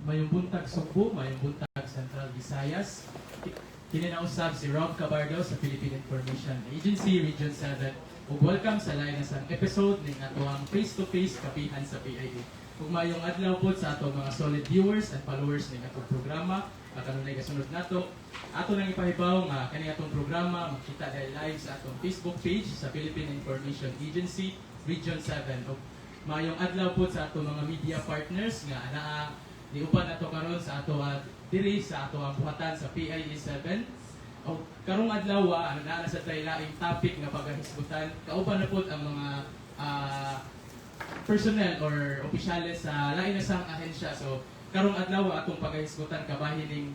Mayong buntag, Sugbo, mayong buntag, Central Visayas. Kini na usab si Rob Cabardo sa Philippine Information Agency Region 7. Ug welcome sa lain na sang episode ning atoang face-to-face kapihan sa PIA. Ug mayong adlaw pod sa atong mga solid viewers and followers ning atong programa. Kanunay gasunod nato. Ato nang ipahibaw nga kani atong programa makita dahil live sa atong Facebook page sa Philippine Information Agency Region 7. Ug mayong adlaw pod sa atong mga media partners nga anaa niuban nato karon sa ato diri sa ato ang buhatan sa PIA 7. O karong adlaw, ano na sa tay laing topic nga pagahisgutan. Kauban na pod ang mga personnel or opisyales sa lain na sang ahensya. So karong adlaw, atong pagahisgutan kabahin ning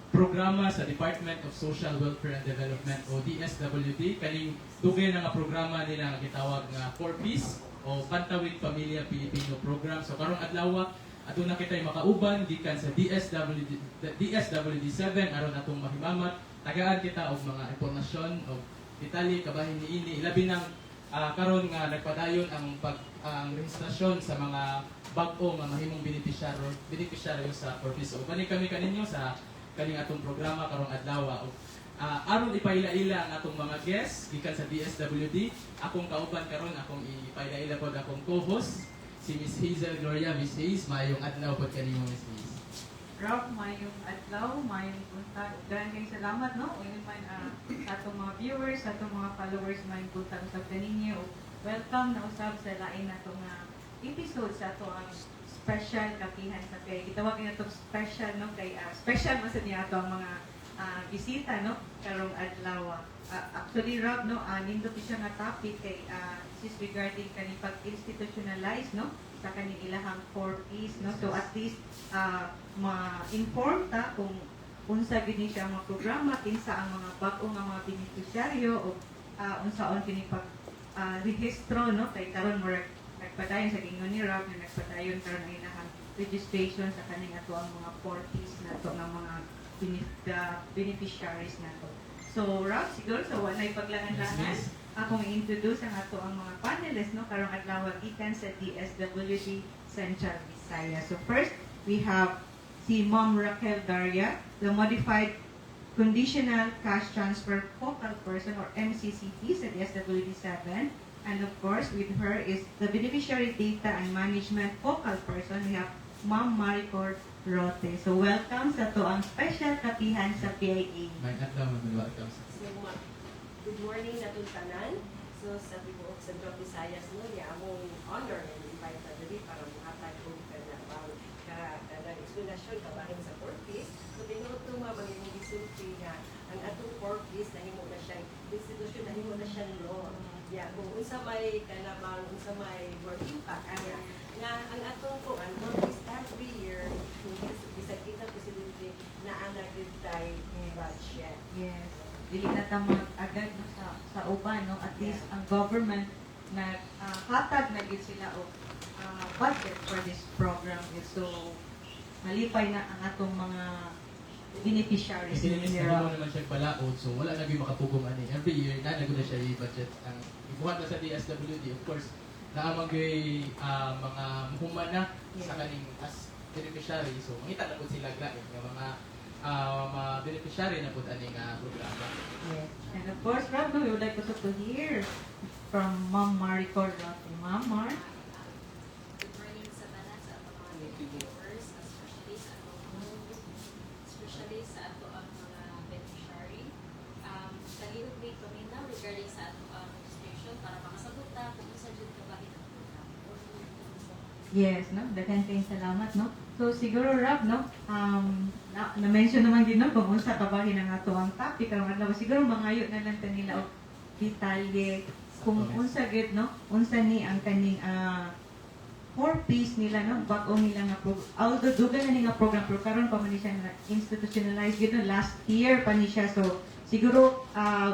programa sa Department of Social Welfare and Development o DSWD, kaning dugay na nga programa nila nga gitawag nga 4Ps o Pantawid Pamilya Pilipino Program. So karong adlaw, aduna kitay makauban gikan sa DSWD DSWD 7 aron atong mahimamat, tagaan kita og mga impormasyon og detalye kabahin niini, ilabi nang karon nga nagpadayon ang pag ang rehistrasyon sa mga bag-o nga mahimong benepisyaryo sa 4Ps. So uban kami kaninyo sa kaning atong programa karong adlaw. Ug aron ipaila-ila ang atong mga guests gikan sa DSWD, akong kauban karon, akong ipaila-ila pod akong co-host si Miss Hazel Gloria. Miss Haze, maayong adlaw pod kanimo, Miss Haze. Rob, mayong adlaw, mayong buntag. Daghang kayong salamat, no? Uyon man sa atong mga viewers, sa atong mga followers, mayong buntag usab kaninyo. Welcome na usab sa lain nato nga episode sa ato ang special kapihan sa kay. Gitawag na itong special, no, kay special man sa niya ato ang mga bisita, no, karong adlaw. Actually, Rob, no, nindot siya nga topic kay this is regarding kani pag-institutionalize, no, sa kaning ilahang 4Ps, no. So at least ma-inform ta kung unsa gid ni siya ang mga programa, kinsa ang mga bag-o nga mga benepisyaryo o unsaon kini pag rehistro, no, kay karon murag nagpadayon sa gingon ni Rob nga nagpadayon karon ang ilahang registration sa kaning ato ang mga 4Ps nato nga mga the beneficiaries nato. So Rob, siguro sa walay paglangan-langan, Yes, miss. Akong i-introduce ang ato ang mga panelists, no, karong adlaw gikan sa DSWD Central Visayas. So first, we have si Ma'am Raquel Daria, the Modified Conditional Cash Transfer Focal Person or MCCT sa DSWD 7. And of course, with her is the Beneficiary Data and Management Focal Person. We have Ma'am Maricor Rote. So welcome sa ato ang special kapihan sa PIA. Maayong adlaw, ma'am, welcome sa So, good morning natong tanan. So, sa tibuok Central Visayas, no, niya among honor and invite na diri para muhatag og kanang ka kanang eksplanasyon kabahin sa 4Ps. So, tinuod to, ma'am, ang imong gisulti nga ang atong 4Ps nahimo na siyang institution, nahimo na siyang law. Yeah, kung unsa may kanabang unsa may more impact niya nga ang atong kuan 4Ps every year bisag kita presidente na ana gyud tay budget. Yes. Dili na ta mag-agad, no, sa uban, no, at least ang government nag hatag na gid sila og budget for this program. So malipay na ang atong mga beneficiaries. Kasi ni nahimo Rob. Naman siya balaod, so wala na gyud makapugong ani. Every year, na na siya i-budget. Ang ibuhat na sa DSWD, of course, naa man gyud mga muhuman na sa kaning as beneficiary. So mangita na pud sila lain nga mga beneficiary na pud ani nga programa. Yes. And of course, Rob, no, we would like also to hear from Ma'am Maricor Rote. Ma'am Mar? Good morning sa tanan sa atong mga viewers, especially sa ato ang mga beneficiary. Kalihok may kami na regarding sa ato ang registration para makasabot ta kung unsa jud kabahin ang program. Yes, no? Daghan kayong salamat, no? So siguro, Rob, no? Na-mention naman din, no, kung unsa kabahin ang ato ang topic karong adlaw. Siguro mangayo na lang ta nila og detalye kung unsa gid, no? Unsa ni ang kaning 4Ps nila, no, bag-o nila nga although dugay na ni nga program, pero karon pa man ni siya na institutionalized gid, no, last year pa ni siya. So siguro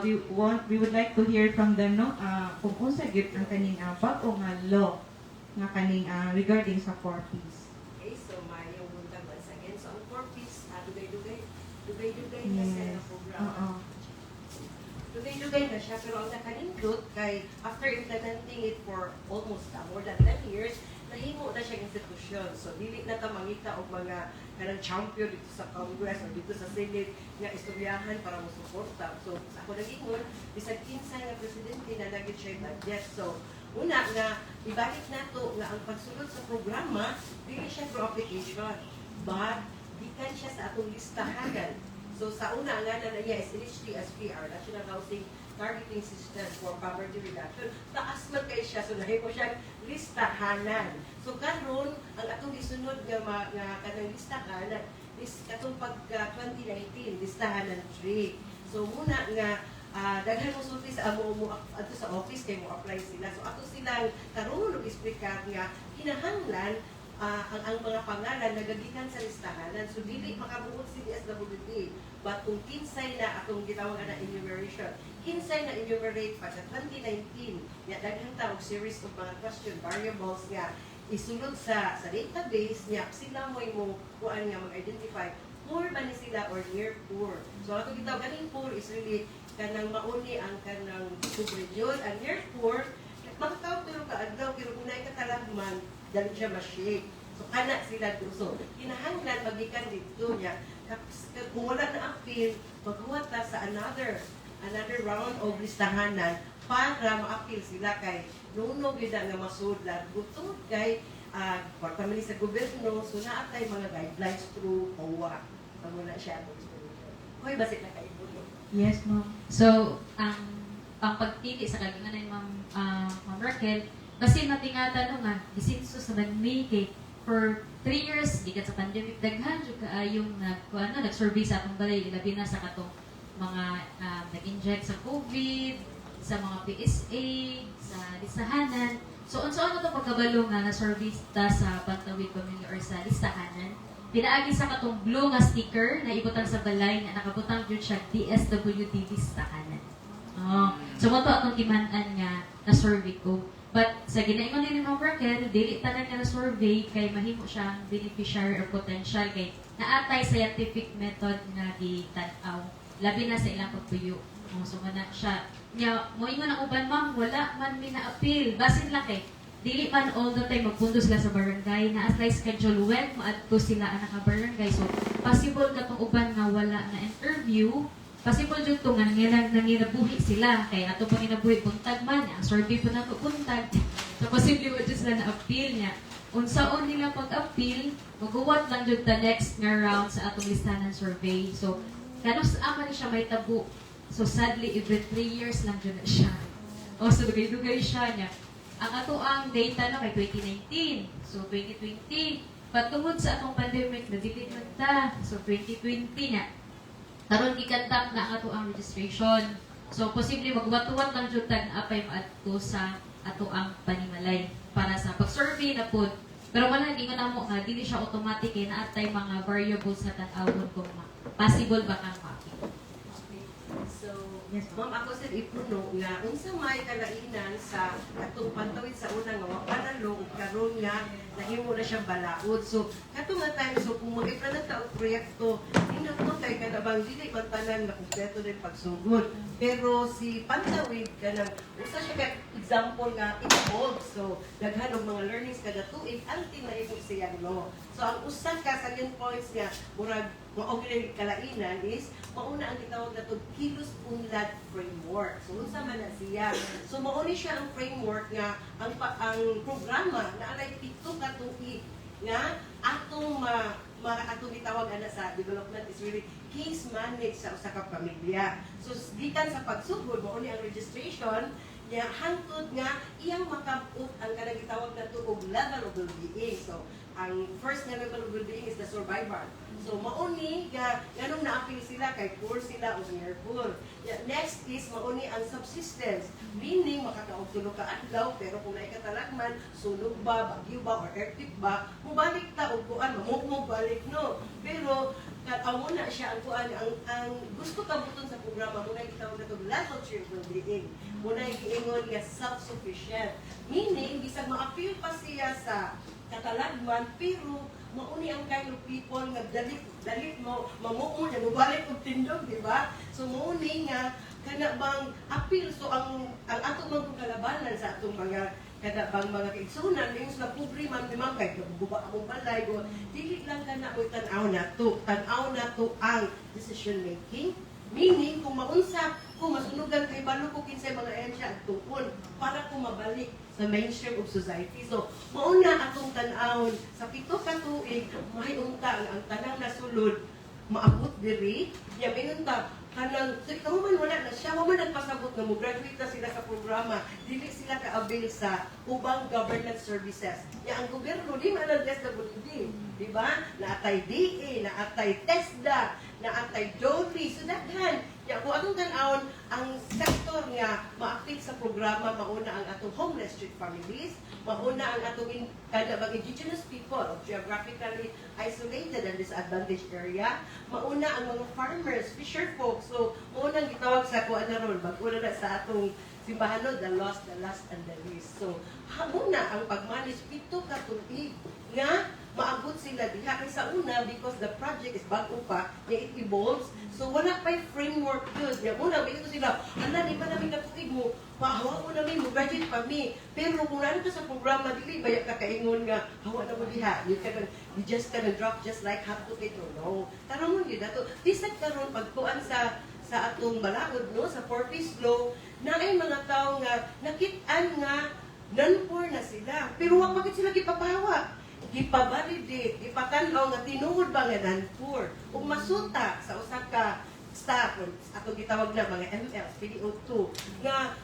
we would like to hear from them, no, kung unsa gid ang kaning bag-o nga law nga kaning regarding sa 4Ps. Okay, so mayong buntag once again. So ang 4Ps, dugay-dugay na siya na programa. Dugay-dugay na siya, pero ang nakanindot kay after implementing it for almost more than 10 years, Nahimo na siyang institusyon. So dili na ta mangita og mga kanang champion dito sa Congress or dito sa Senate nga istoryahan para mo suporta. So sa ako nag-ingon, bisag kinsa nga presidente na lagi siya budget. So una nga ibalik nato nga ang pagsulod sa programa dili siya through application but gikan siya sa atong listahanan. So sa una, ang ngalan na niya is NHTSPR, National Housing Targeting System for Poverty Reduction. Taas man kay siya, so nahimo siyang listahanan. So karon ang atong gisunod nga kanang listahanan is katong pagka 2019, listahanan 3. So muna nga daghan mo sulti sa amo mo adto sa office kay mo apply sila. So ato silang karon og explicar nga kinahanglan ang mga pangalan nagagikan sa listahanan. So dili makabuot si DSWD. But kung kinsay na atong gitawag na enumeration, kinsay na enumerate pa sa 2019, ya daghan ta og series of mga question variables nga isulod sa database niya, sila mo kuan nga mag-identify poor ba ni sila or near poor. So ato gitawag kaning poor is really kanang mauni ang kanang subregion. Ang near poor, makakaw pero kaadlaw, pero kung naay katalagman, dali siya ma-shake. So kana sila do. So kinahanglan magikan dito niya. Kung wala na appeal, maghuwat ta sa another round of listahanan para ma-appeal sila kay nuno gyud na nga masudlan tungod kay kwarta man ni sa gobyerno, so naa tay mga guidelines through COA. So muna siya atong explanation. Hoy, basit na kaibulo. Yes, ma'am. So, ang pagpili sa kagingan ay Ma'am Raquel, kasi natingata no nga, gisinso sa man kay for 3 years, gikan sa pandemic, daghan jud kaayong nag, ano, nag-survey sa atong balay, ilabi na sa katong mga nag-inject sa COVID, sa mga PSA, sa listahanan. So, unsa ano to pagkabalo nga na-survey ta sa Pantawid Pamilya or sa listahanan? Pinaagi sa katong blue nga sticker na ibutang sa balay nga nakabutang jud siya DSWD listahanan. Oh. So mo to atong timan-an nga na survey ko. But sa ginaingon ni Ma'am Raquel, dili tanan nga na survey kay mahimo siyang beneficiary or potential kay naatay scientific method nga gitan-aw labi na sa ilang pagtuyo. Oh, so man na siya. Nya moingon ang uban, "Ma'am, wala man mi na-appeal." Basin lang kay dili man all the time magpundo sila sa barangay, naa sila schedule when maadto sila ang naka barangay. So possible katong uban nga wala na interview, possible jud to nga nanginabuhi sila kay ato pang ginabuhi buntag man, ang survey po nato buntag. So posible wa jud sila na appeal niya. Unsaon nila pag-appeal, maguwat lang jud the next nga round sa atong listahan survey. So kanus ama ni siya may tabo? So sadly, every 3 years lang jud na siya. O so dugay-dugay siya niya. Ang ato ang data no kay 2019. So 2020, patungod sa atong pandemic na delete man ta. So 2020 nga. Karon gikandak na ang ato ang registration. So posible magwat-wat lang jud tag apay maadto sa ato ang panimalay para sa pag-survey na pod. Pero wala gingon namo nga dili siya automatic kay naatay mga variables na tan-awon kung possible ba kang ma-appeal. Okay. So, yes, ma'am, ako sir ipuno nga unsa may kalainan sa katong Pantawid sa una nga wa panalo ug karon nga nahimo na siyang balaod. So, kato nga time, so kung mag-implement ta og proyekto, nindot no kay kanabang dili man tanan na kumpleto din pagsugod. Pero si Pantawid, kanang usa siya ka example nga involved. So, daghan og mga learnings kada tuig until nahimo siya law. So, ang usa ka second points nga murag mao gyud kalainan is mauna ang gitawag nato Kilos Unlad Framework. So unsa man na siya? So mao ni siya ang framework nga ang programa na alay 7 ka tuig nga atong ma atong gitawag ana sa development is really case manage sa usa ka pamilya. So gikan sa pagsugod, mao ni ang registration niya hangtod nga iyang makabot ang kanang gitawag nato og level of well-being. So ang first nga level of well-being is the survivor. So mao ni nga nganong naapil sila kay poor sila o near poor. Yeah, next is mao ni ang subsistence, meaning makakaog tulo ka adlaw, pero kung naay katalagman, sunog ba, bagyo ba or earthquake ba, mubalik ta og kuan, mo balik no. Pero kat amo na siya ang kuan, ang gusto kabuton sa programa mo na gitawag nato level 3 of well-being. Mo na giingon nga self-sufficient. Meaning bisag ma-appeal pa siya sa katalagman, pero mauni ang kind of people nga dali dali mo mamuo niya mobalik og tindog, di ba? So mauni nga kana bang appeal. So ang ato man kung kalabanan sa atong mga Kada bang mga kaigsunan, yung sila pobre man ni ma'am, kay naguguba akong balay, go, dili lang kana mo tan-aw na to. Tan-aw na to ang decision making. Meaning, kung maunsa, kung masunugan kay balo ko kinsay mga ahensya at tuon para ko mabalik sa mainstream of society. So, mauna atong tan-awon sa 7 ka tuig, may unta ang tanang nasulod maabot diri. Ya mingon ta kanang so ikaw man wala na siya, wa man nagpasabot nga mo graduate na sila sa programa, dili sila ka-avail sa ubang government services. Ya ang gobyerno di man ang DSWD, di ba? Naatay DA, naatay TESDA, naatay DOLE, so daghan. Ya kung atong tan-awon ang sektor nga ma-active sa programa, mauna ang atong homeless street families, mauna ang atong kada bang indigenous people of geographically isolated and disadvantaged area, mauna ang mga farmers, fisher folk. So, mauna ang gitawag sa kuan na ron, bag-o na sa atong simbahan, no, the lost, the last, and the least. So, hamuna ang pag-manage 7 ka tuig nga maabot sila diha kay sa una, because the project is bago pa nga it evolves, so wala pa'y framework yun. Nga una may sila, ala, di pa namin katuig mo pahawa mo namin mo graduate pa mi. Pero kung ano sa programa, dili baya ka kaingon nga hawa na mo diha, you just can drop just like hot potato, no? Karon yun ato bisag karon pagkuan sa atong balaod, no, sa 4Ps law, naay mga tao nga nakit-an nga non-poor na sila pero wa pa gid sila gipapahawa, gipabalidate, gipatan-aw nga tinuod ba nga non-poor. Ug masuta sa usa ka staff, atong gitawag na mga MLs, PDO2, nga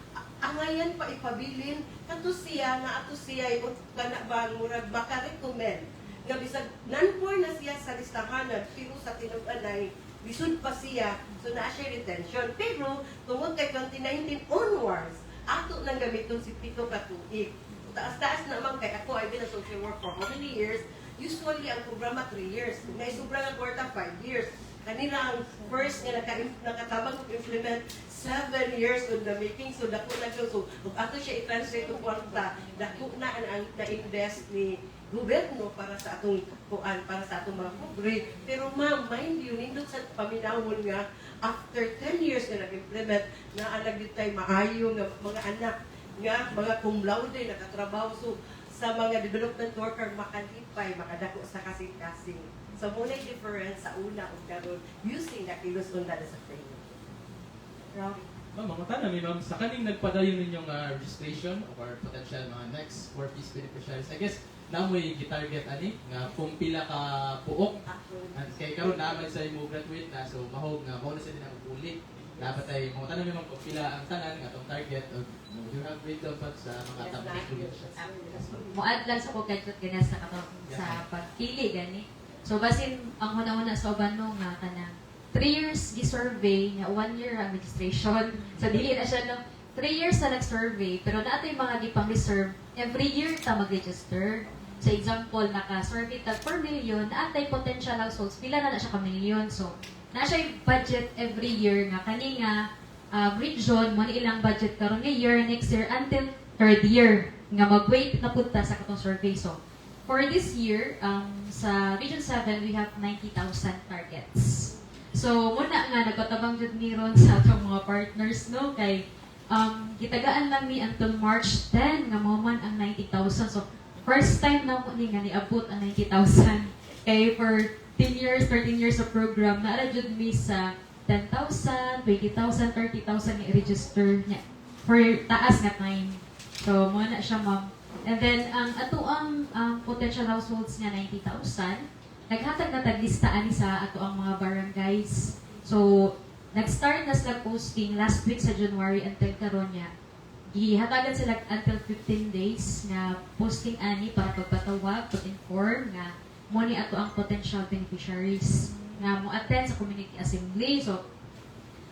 angayan pa ipabilin, kato siya nga ato siya kana ba murag maka-recommend nga bisag non-poor na siya sa listahanan pero sa tinud-anay lisod pa siya, so naa siya retention. Pero tungod kay 2019 onwards, ato nang gamiton si 7 ka tuig. Taas-taas naman kay ako, I've been a social work for how many years? Usually, ang programa 3 years. Kung may sobra nga kwarta, 5 years. Kanila ang first nga nakatabang og implement, 7 years on the making. So, dako na siya. So, kung ato siya i-translate og kwarta, dako na ang na-invest ni gobyerno para sa atong kuan, para sa atong mga pobre. Pero ma'am, mind you, nindot sa paminawon nga after 10 years nga nag-implement, naa na gyud tay maayo nga mga anak nga mga cum laude nakatrabaho. So sa mga development worker, makalipay makadako sa kasing-kasing. So mo na difference sa una ug karon using the Kilos Unlad as a framework. Rob. Ma'am, mga mi ma'am, sa kaning nagpadayon ninyong registration or potential mga next 4Ps beneficiaries, I guess, namoy gitarget ani nga kung pila ka puok and kay karon naman sa imo graduate na, so mahog nga mao na sa dinang uli dapat ay mga tanong ma'am kung pila ang tanan nga atong target o you have breakdown pa sa mga Yes, tapos na. Muad lang sa kog kadto ganas sa katong sa pagpili gani. So basin ang una-una sa uban, no, nga kanang 3 years gi-survey nga 1 year ang registration. So dili na siya, no. 3 years na nag-survey pero naa mga gipang reserve every year ta mag-register. Sa example, naka-survey tag 4 million, naatay potential households, pila na na siya ka million. So, na siya yung budget every year nga kani nga region mo ni ilang budget karon nga year, next year, until third year nga mag-wait na punta sa katong survey. So, for this year, sa Region 7, we have 90,000 targets. So, muna nga, nagpatabang jud ni ron sa atong mga partners, no? Kay, gitagaan lang ni until March 10, nga mo man ang 90,000. So, first time na mo ni nga niabot ang 90,000. Kay for 10 years, 13 years of program, naa jud mi sa 10,000, 20,000, 30,000 nga i-register niya for taas nga time. So, mo na siya, ma'am. And then, ang ato ang potential households nga 90,000, naghatag na taglista ani sa ato ang mga barangays. So, nag-start na sila posting last week sa January until karon niya. Gihatagan sila until 15 days nga posting ani para pagpatawag, pag-inform nga mo ni ato ang potential beneficiaries nga mo attend sa community assembly. So,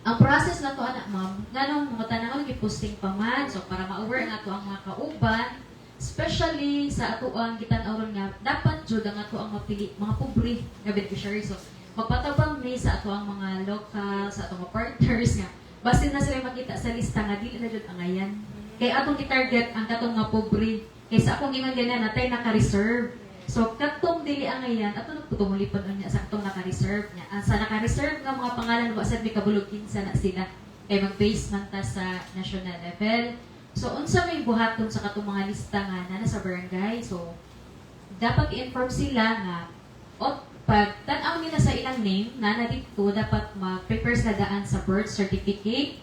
ang process na to ana ma'am, nganong mga tanawon gi-posting pa man, so para ma-aware nga ato ang mga kauban, especially sa ato ang gitan-aw ron nga dapat jud ang ato ang mapili mga pobre nga beneficiaries. So magpatabang ni sa ato ang mga local, sa atong mga partners nga basin na sila makita sa lista nga dili na jud angayan. Kay atong gi-target ang katong nga pobre. Kay sa akong ingon ganyan natay naka-reserve. So katong dili angayan ato nagputungulipon unya sa katong naka-reserve niya. Ang sa naka-reserve nga mga pangalan wa sad mi kabulog kinsa na sila. Kay mag-base man ta sa national level. So unsa may buhaton sa katong mga lista nga naa sa barangay? So dapat i-inform sila nga o pag tan-aw nila sa ilang name na dito, dapat ma-prepare sila daan sa birth certificate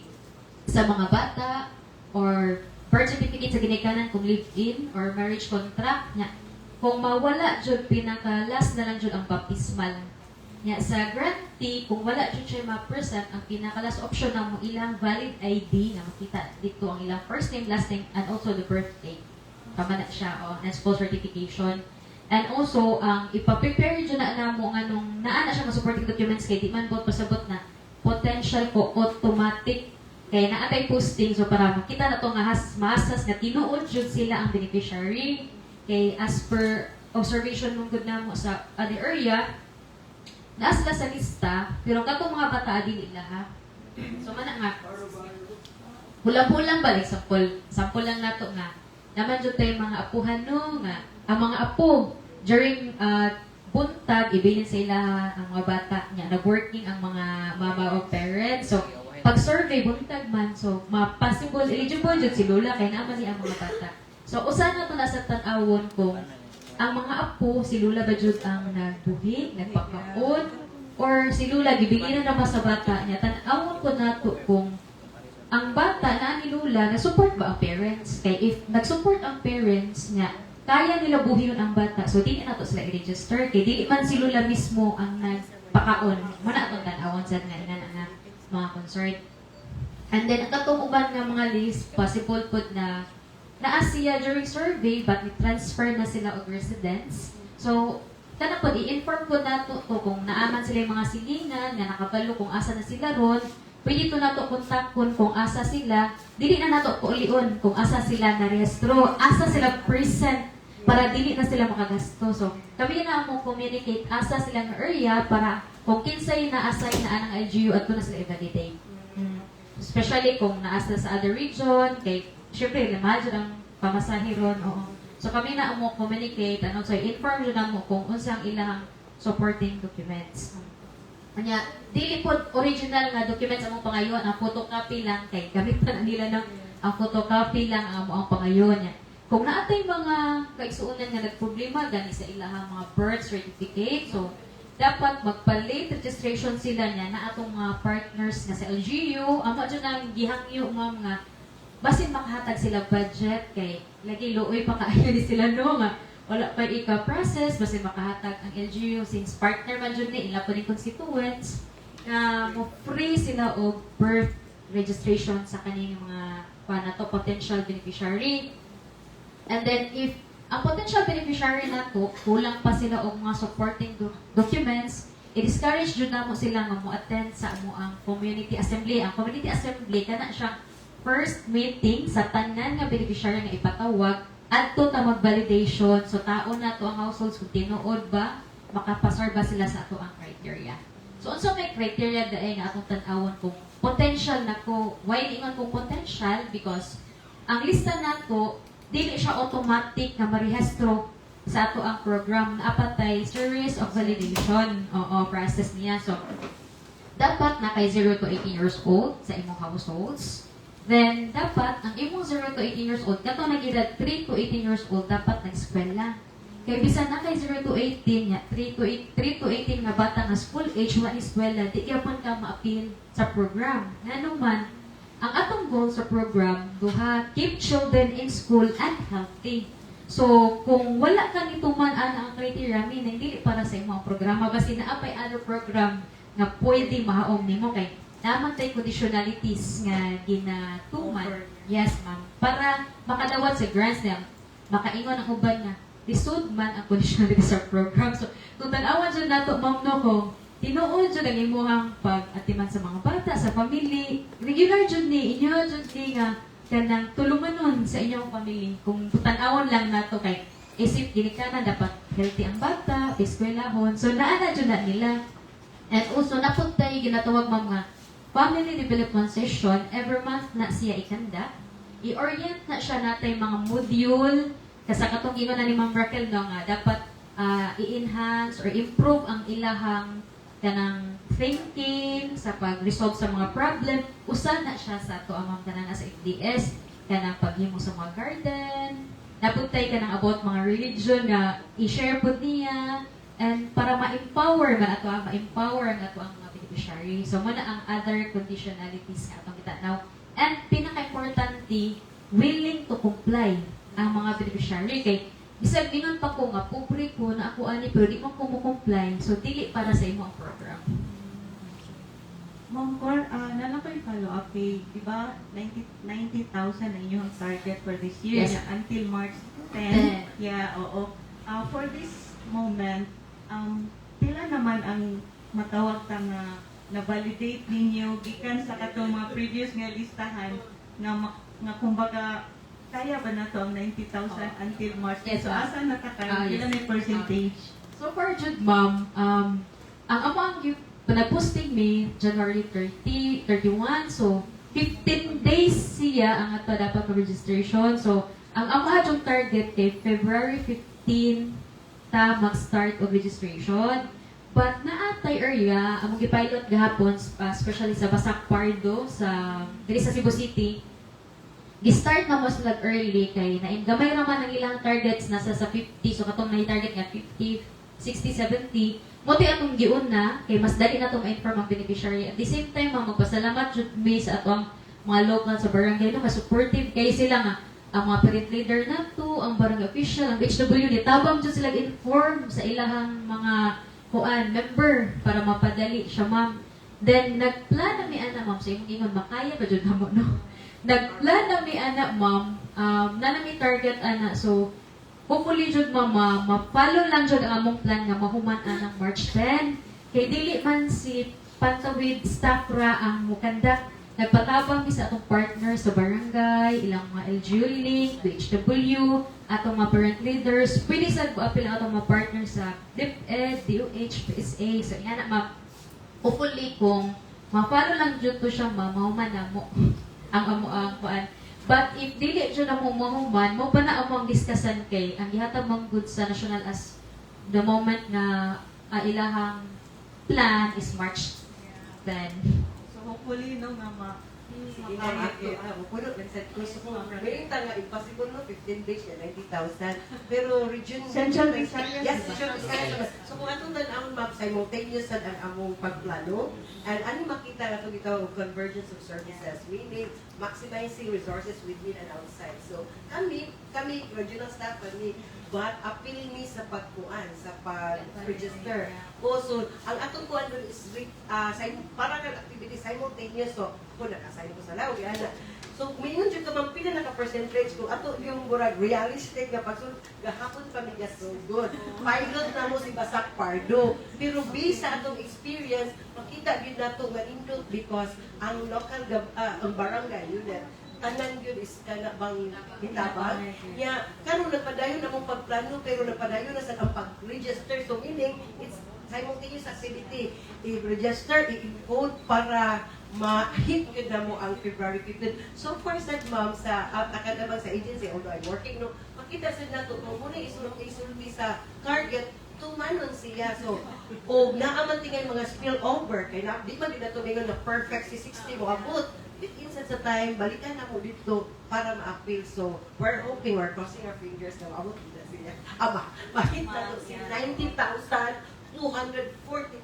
sa mga bata or birth certificate sa ginikanan kung live-in or marriage contract nya. Kung mawala jud, pinaka last na lang jud ang baptismal nya. Sa grantee, kung wala jud siya ma-present, ang pinaka last option na mo ilang valid ID nga makita dito ang ilang first name, last name and also the birth date. Tama na siya o and school certification. And also, ang ipa-prepare jud na namo nga nung naa na siya nga supporting documents, kay di man bot pasabot na potential ko automatic kay naa tay posting. So para makita na to nga has masas nga tinuod jud sila ang beneficiary, kay as per observation mong gud namo sa other area, naa sila sa lista pero katong mga bata dili ha. So mana nga hulam-hulam ba, like sample sample lang nato nga naman jud tayo mga apuhan, no, nga ang mga apo during buntag ibilin sa ila ang mga bata niya, nag-working ang mga mama o parents. So pag survey buntag man, so ma possible eligible jud si Lola kay naa man ni ang mga bata. So usa na to na sa tan-awon kung ang mga apo, si Lola ba jud ang nagbuhi, nagpakaon, or si Lola gibilinan na ba sa bata niya. Tan-awon ko nato kung ang bata na ni Lola, na-support ba ang parents? Kay if nag-support ang parents niya, kaya nila buhiyon ang bata. So, dili na to sila i-register. Kay dili man si Lola mismo ang nagpakaon. Mana atong tan-awon sa nga ina nga mga concern. And then, ang katong uban nga mga list, possible pud na naa siya during survey, but ni-transfer na sila og residence. So, kana pod, i-inform po nato to kung naaman sila yung mga silingan, nga nakabalo kung asa na sila ron, pwede to nato kontakon kung asa sila, dili na nato kulion kung asa sila na rehistro, asa sila present para dili na sila makagasto. So, kami na mo communicate asa sila nga area para kung kinsay na assign na anang LGU at na sila i-validate. Especially kung naasa sa other region, kay syempre imagine ang pamasahe ron, oo. So kami na mo communicate, ano, so inform jud namo kung unsa ang ilang supporting documents. Anya, dili po original nga documents among pangayon, ang photocopy lang kay gamit pa na nila ng ang photocopy lang ang amo ang pangayon niya. Kung naatay mga kaigsuonan nga nagproblema gani sa ilahang mga birth certificate, so dapat magpa-late registration sila niya na atong mga partners nga sa LGU, amo jud nang gihangyo, ma'am, nga basin makahatag sila budget kay lagi luoy pa kaayo ni sila, no, nga wala pa ika-process, basin makahatag ang LGU since partner man jud ni ila po ning constituents na mo free sila og birth registration sa kaning mga pa na to potential beneficiary. And then if ang potential beneficiary nato kulang pa sila og mga supporting documents, i-discourage jud namo sila nga mo-attend sa amo ang community assembly. Ang community assembly kana siya first meeting sa tanan nga beneficiary nga ipatawag adto ta mag-validation. So tao na to ang households kung tinuod ba makapasar ba sila sa ato ang criteria. So unsa may criteria daay nga atong tan-awon kung potential na ko? Why ingon kung potential? Because ang lista nato dili siya automatic na marehistro sa ato ang program, naa pa tay series of validation, oo, process niya. So dapat na kay 0 to 18 years old sa imong households. Then dapat ang imong 0 to 18 years old, kato nag-edad 3 to 18 years old, dapat nag-eskwela. Kay bisan na kay 0 to 18 nya, 3 to 8, 3 to 18 nga bata nga school age wa ni eskwela, di gyapon ka ma-appeal sa program. Ngano man, ang atong goal sa program duha: keep children in school and healthy. So, kung wala ka nituman ana ang criteria, meaning dili para sa imo ang programa, basi naa pay other program nga pwede mahaom nimo kay naman tay conditionalities nga ginatuman. Offer. Yes, ma'am. Para makadawat sa grants niya, makaingon ang uban nga lisod man ang conditionality sa program. So, kung tan-awan jud nato, ma'am, no, kung tinuod jud ang imuhang pag-atiman sa mga bata, sa family, regular jud ni, inyo jud ni nga kanang tulunganon sa inyong family. Kung tan-awon lang nato kay isip ginikanan dapat healthy ang bata, eskwelahon. So naa na jud na nila. And also napud tay ginatawag, ma'am, nga family development session. Every month na siya ikanda. I-orient na siya natay mga module kasi katong ingon na ni Ma'am Raquel, no, nga dapat i-enhance or improve ang ilahang kanang thinking sa pag-resolve sa mga problem. Usa na siya sa ato ang mga tanan sa FDS. Kanang paghimo sa mga garden, napuntay kanang about mga religion nga i-share pud niya and para ma-empower man ato ang ma-empower ang ato ang mga beneficiary. So mao na ang other conditionalities nga atong gitanaw. And pinaka-importante, willing to comply ang mga beneficiary kay bisag ingon pa ko nga pobre ko na ako ani pero di man ko mo comply, so dili para sa imo ang program. Ma'am Cor, naa lang ko'y follow up kay, di ba, 90 90,000 ang inyong target for this year? Yes. Yeah, until March 10. 10. Yeah, oo. For this moment, pila naman ang matawag ta nga na-validate ninyo gikan sa katong mga previous nga listahan nga, nga kumbaga kaya ba nato ang 90,000 until March 10? Yes, So ma'am. asa na ta karon? Yes. Pila na yung percentage? So far, jud, ma'am, ang amo ang nag-posting mi January 30, 31, so 15 days siya ang ato dapat registration. So, ang amo yung target kay February 15 ta mag-start og registration. But naatay area, among gipilot gahapon, especially sa Basak Pardo, sa diri sa Cebu City, gi-start na mo sila early kay na gamay raman ang ilang targets, nasa sa 50, so katong na target nga 50, 60, 70 mo ti atong giuna kay mas dali na tong ma-inform ang beneficiary. At the same time, ma'am, magpasalamat jud mi sa atong mga local sa barangay, no, kay supportive kay sila nga ang mga parent leader nato, ang barangay official, ang BHW, ni tabang jud sila inform sa ilahang mga kuan member para mapadali siya, ma'am. Then nagplan na mi ana, ma'am, sa imong ingon makaya ba jud namo, no? Nagplan na mi ana, ma'am, na mi target ana, so hopefully jud, ma'am, ma-follow lang jud ang among plan nga mahuman anang March 10 kay dili man si Pantawid staff ra ang mukanda. Nagpatabang mi sa atong partner sa barangay, ilang mga LGU link, BHW, atong mga parent leaders. Pwede sad ko apil ang atong mga partner sa DepEd, DOH, PSA. So ingana, ma'am, hopefully kung ma-follow lang jud to siya, ma'am, mahuman na mo ang amo ang kuan. But if dili jud na mo mahuman, mo pa na among discussan kay ang gihatag man gud sa national as the moment nga ilahang plan is March 10. So hopefully, no, nga ma Sige na, ato, puno lang sad ko. So, kung may nga impossible, no, 15 days siya, 90,000. Pero region Central Visayas, Yes, diba? Central Visayas. So, kung atong tan-awon, ma'am, simultaneous sad ang among pagplano. And ano makita na ito gitawag og convergence of services, meaning maximizing resources within and outside. So, kami, regional staff, kami, but appeal mi sa pagkuan, sa pag-register. Also, ang atong kuan dun is parang ang activity simultaneous. So, kung naka-assign ko sa Laoag, ana. So, mingon jud ka, ma'am, pila naka percentage kung ato yung murag realistic nga pagsul gahapon pa mi so good. Pilot na mo si Basak Pardo. Pero based sa atong experience, makita gyud nato nga nindot because ang local ang barangay unit tanan gyud is kana bang hitabang nya karon nagpadayon na mong pagplano pero nagpadayon na sa ang pag-register. So meaning it's simultaneous activity, i-register, i-encode para ma-hit yun na mo ang February 15. So far sad, ma'am, sa akadabang sa agency, although I'm working, no, makita sad nato kung muna isulti sa target tumanon siya. So, o naaman tingay mga spill over, kay na, di man gyud nato mingon na perfect si 60 mo abot. Within sad sa time, balikan na mo dito para ma-appeal. So, we're hoping, we're crossing our fingers na maabot na siya. Ama, ma-hit na to si 90,242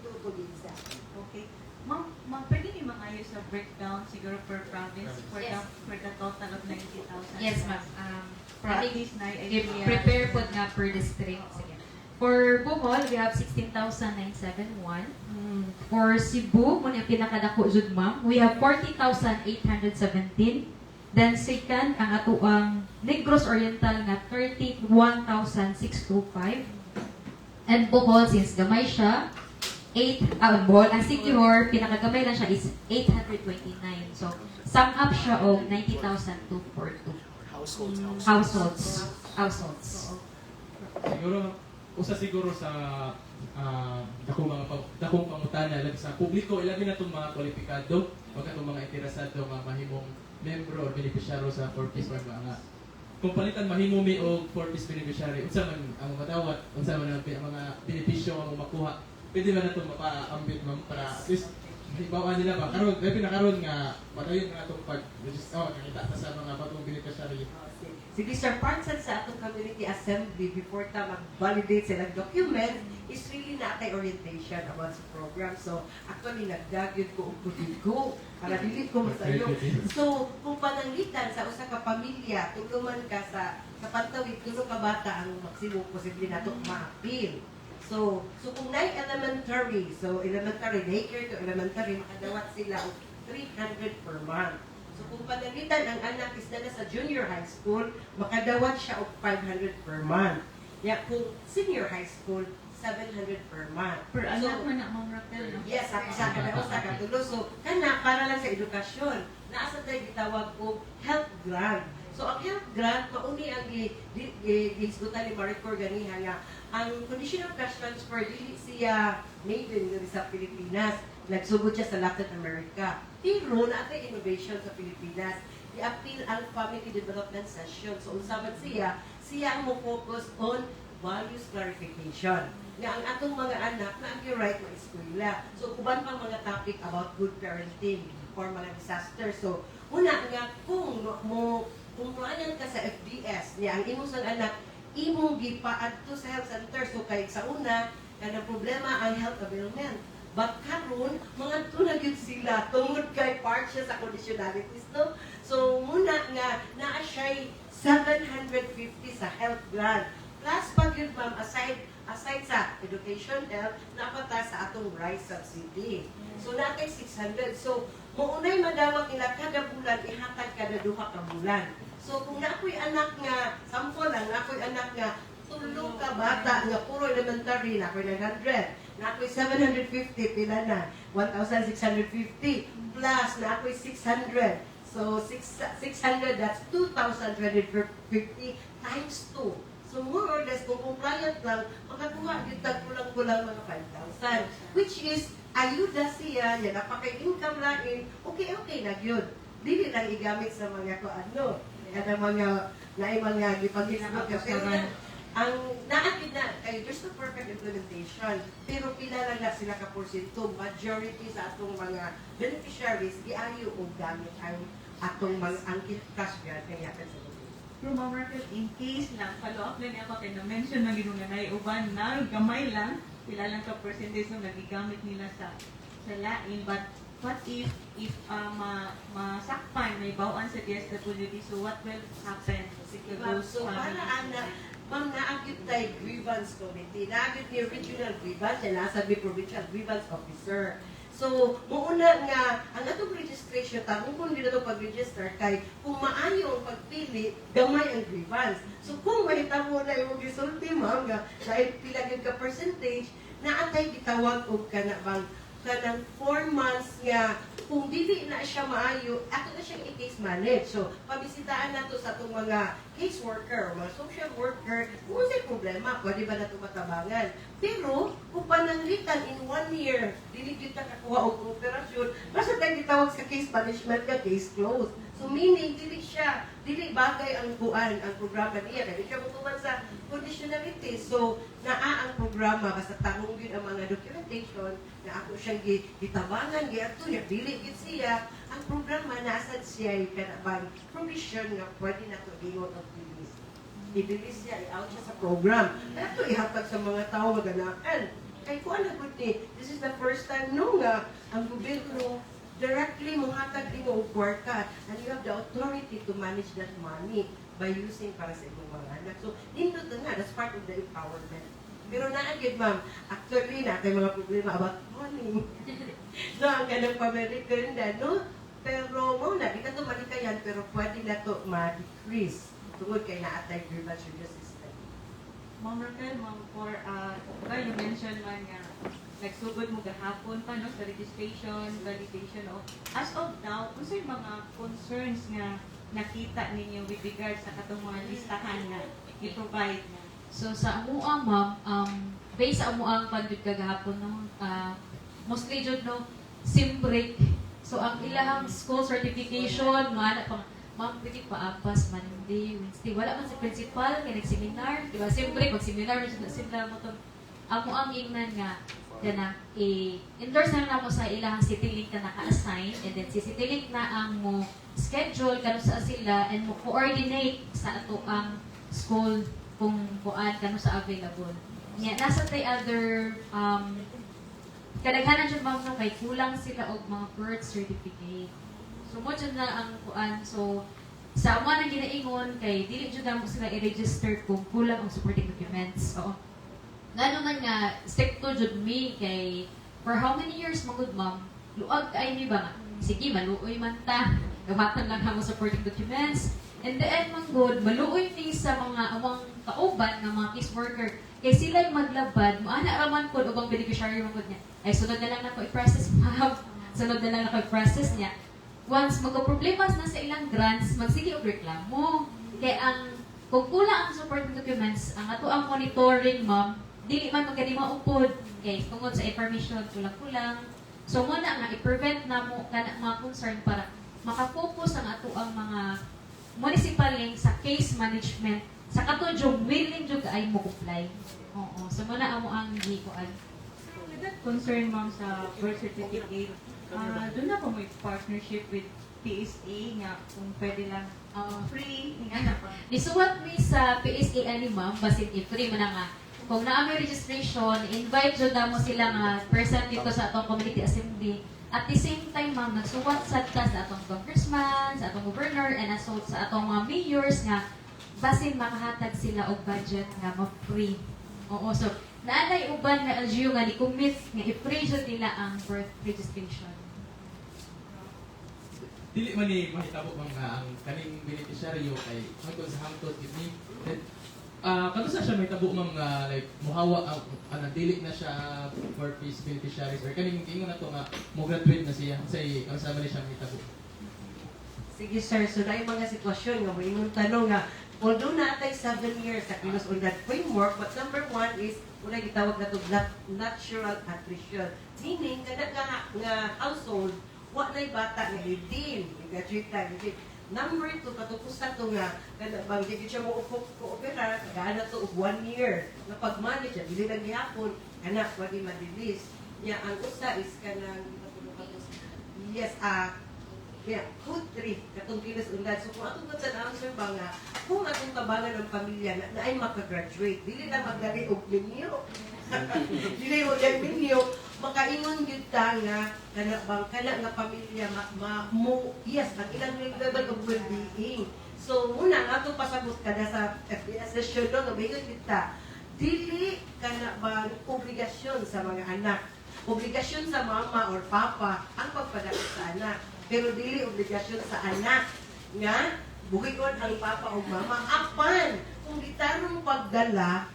to be exact. Okay. Ma'am, pwede ni mangayo sa breakdown siguro per province for Yes. the for the total of 90,000? Yes, ma'am. For at least na idea. Prepare po nga per district. Sige. For Bohol, we have 16,971. For Cebu, muna yung pinakadako jud, ma'am, we have 40,817. Then second, ang atoang Negros Oriental nga 31,625. And Bohol, since gamay siya, 8, Bohol, ang Siquijor, pinakagamay lang siya is 829. So, sum up siya og 90,242. Households, households. Households. Households. Siguro usa siguro sa dakong pangutana labi sa publiko, ilabi na itong mga kwalipikado o katong mga interesado nga mahimong membro or beneficiaryo sa 4Ps or mga kung palitan mahimo mi og 4Ps beneficiary, unsa man ang madawat, unsa man ang mga benepisyo ang makuha? Pwede ba nato mapaambit, ma'am, para at least Halimbawa nila ba karon, labi na karon nga padayon na atong pag oh, nakita ta sa mga bagong beneficiary. Oh, sige, Sir Parson, sa atong community assembly, before ta mag-validate silang documents, is really naa tay orientation about sa program. So, actually, nagdagyod ko og kudigo para dili ko masayo. So, kung pananglitan sa usa ka pamilya, tulo man ka sa Pantawid, tulo ka bata ang maximum posible nato ma-appeal. So kung naay elementary, so elementary, daycare to elementary, makadawat sila og 300 per month. So kung pananglitan ang anak is na sa junior high school, makadawat siya og 500 per month. Ya, kung senior high school, 700 per month. Per So, anak man na, Ma'am Raquel, no? Yes, sa kada usa ka tulo. So kana para lang sa edukasyon. Naa sa tay gitawag og health grant. So ang health grant mauni ang gihisgutan ni Maricor ganiha nga ang condition of cash transfer dili siya made in diri sa Pilipinas. Nagsugod siya sa Latin America. Pero naa tay innovation sa Pilipinas. I-appeal ang Family Development Session. So unsa man siya, siya ang mo focus on values clarification nga ang atong mga anak na ang right ma-eskwela. So, uban pang mga topic about good parenting or mga disaster. So, una nga kung mo compliant ka sa FDS niya ang imong sang anak imong gipaadto sa health center. So kay sa una kanang problema ang health availment. But karon mga na gyud sila tungod kay part siya sa conditionalities, no? So muna nga naa siya 750 sa health grant. Plus pa gyud, ma'am, aside aside sa education, health, naa pa ta sa atong rice subsidy. So naa tay 600. So maunay madawat nila kada bulan, ihatag kada 2 ka bulan. So kung naa ko'y anak nga, sample lang, naa ko'y anak nga tulo ka bata nga puro elementary, naa ko'y 900. Naa ko'y 750, pila na? 1,650 plus naa ko'y 600. So 600, that's 2,250 times 2. So more or less, kung compliant lang, makakuha gyud tag kulang-kulang mga 5,000. Which is, ayuda siya, yan, napaka-income lain, okay na yun. Dili lang igamit sa mga ko ano, kada mga, naay mga gipaghisgot ka. Pero ang naakit na, kay there's no perfect implementation, pero pila lang na sila ka porsyento, majority sa atong mga beneficiaries, giayo og gamit ang atong mga ang cash grant nga gihatag sa gobyerno. Pero Ma'am Raquel, in case lang, follow up lang ako kay na-mention na gino nga naay uban na gamay lang, pila lang ka percentage nung nagigamit nila sa lain. But what if masakpan, may bawaan sa DSWD, so what will happen Sige, to ma'am. those So, para families? ana, ma'am, naa gyud tay grievance committee. Naa gyud ni regional grievance, yan nasa mi provincial grievance officer. So, muuna nga, ang atong registration, tarong kung di na ito pag-register, kay kung maayo ang pagpili, gamay ang grievance. So, kung mahitabo na imong gisulti, ma'am, nga, dahil pila gyud ka percentage, naa tay gitawag og kana bang kanang 4 months nga kung dili na siya maayo, ato na siyang i-case manage. So, pabisitaan nato sa atong mga case worker, mga social worker, kung unsay problema, pwede ba nato matabangan. Pero, kung pananglitan in one year, dili gyud ta kakuha og kooperasyon, basta tayo gitawag sa case management nga case closed. So, meaning, dili siya, dili bagay ang kuan, ang programa niya, kaya di siya mutuman sa conditionality. So, naa ang programa, basta tarong gyud ang mga documentation, na ako siyang gitabangan, giadto niya, dili gyud siya, ang programa naa sad siya kanabang provision nga pwede na to ingon og release. I-release siya, i-out siya sa program. Kaya ito ihatag sa mga tao maganakan. Kay kuan na gud ni, this is the first time no nga ang gobyerno directly mohatag nimo og kwarta and you have the authority to manage that money by using para sa imong mga anak. So, nindot na nga, that's part of the empowerment. Pero naa gyud, ma'am, actually naa tay mga problema about money, no, ang kanang pamerienda, no? Pero mo na, di na to malikayan, pero pwede na to ma-decrease tungod kay naa tay grievance redress system. Ma'am Raquel, ma'am, for, ba, you mentioned man nga, nagsugod mo gahapon pa, no, sa registration, validation, o, as of now, unsay mga concerns nga nakita ninyo with regards sa katong mga listahan nga i-provide na? So sa amuang, ma'am, based sa amuang panjud kagahapon, no, mostly jud, no, sim break. So ang ilahang school certification, maana pa, ma'am, pwede paapas Monday, Wednesday. Wala man si principal kay nag-seminar, di ba? Sim break, mag-seminar man sila mo to. Amo ang ingnan nga Kana i-endorse na lang namo sa ilahang CityLink na naka-assign, and then si CityLink na ang mo schedule kanu sa sila and mo coordinate sa ato ang school kung kuan kanu sa available. Nya nasa tay other kadaghanan jud, ma'am, no, kay kulang sila og mga birth certificate. So mo jud na ang kuan, so sa amo nang ginaingon kay dili jud namo sila i-register kung kulang ang supporting documents. Oo. Ngano man nga stricto jud mi kay for how many years magud, ma'am, luag kay mi ba nga sige maluoy man ta, gawatan lang namo supporting documents. And the end man gud, maluoy mi sa mga among kauban nga mga case worker kay sila maglabad moana ra man pud ubang beneficiary man gud niya, "Ay, sunod na lang nako i-process, ma'am, sunod na lang nako i-process." Niya once magka-problema na sa ilang grants, magsige og reklamo kay ang kung kulang ang supporting documents, ang ato ang monitoring, ma'am, dili man magkadi maupod kay tungod sa information kulang-kulang. So mo na nga i-prevent na mo kana mga concern para makafocus ang ato ang mga municipal link sa case management sa kato jud willing jud ay mo comply. Oo. So mo na amo ang gikuan. So with that concern, ma'am, sa birth certificate, doon na po may partnership with PSA nga kung pwede lang free, nga na pa. Nisuwat mi sa PSA ani, ma'am, basin i-free man na nga. Kung naa may registration, invite jud namo sila nga present dito sa atong community assembly. At the same time, ma'am, nagsuwat sad ta sa atong congressman, sa atong governor, and also sa atong mga mayors nga basin makahatag sila og budget nga ma-free. Oo, so naanay uban nga LGU nga ni-commit nga i-free jud nila ang birth registration. Dili man ni mahitabo bang nga ang kaning beneficiaryo kay hangtod sa hangtod gid ni. Then, kato sa siya mahitabo, ma'am, nga like muhawa ang dili na siya 4Ps beneficiaries or kaning ingon na to nga mo graduate na siya say kanus-a man ni siya mahitabo? Sige sir, so na mga sitwasyon nga moingon tanong nga although natay 7 years sa Kilos Unlad framework, but number one is una gitawag na to natural attrition. Meaning kana nga household wa nay bata nga 18, graduate na 18. Number two, katupusan to nga kana bang di gyud siya mo koopera, tagaan na to og one year nga pag-manage siya, dili lang gihapon kana pwede ma-release. Nya ang usa is kanang, yes, yeah, code 3, katong Kilos Unlad. So kung atong sa answer ba nga, kung atong tabangan ng pamilya na ay makagraduate, dili lang magdali og minyo. Dili og minyo, makaingon gyud ta nga kana bang kana nga pamilya ma, ma mo, yes, ang ilang level of well-being. So muna nga atong pasabot kada sa FPS session, no, nga moingon gyud ta dili kana bang obligasyon sa mga anak. Obligasyon sa mama or papa ang pagpadako sa anak. Pero dili obligasyon sa anak nga buhigon ang papa o mama apan kung gitarong pagdala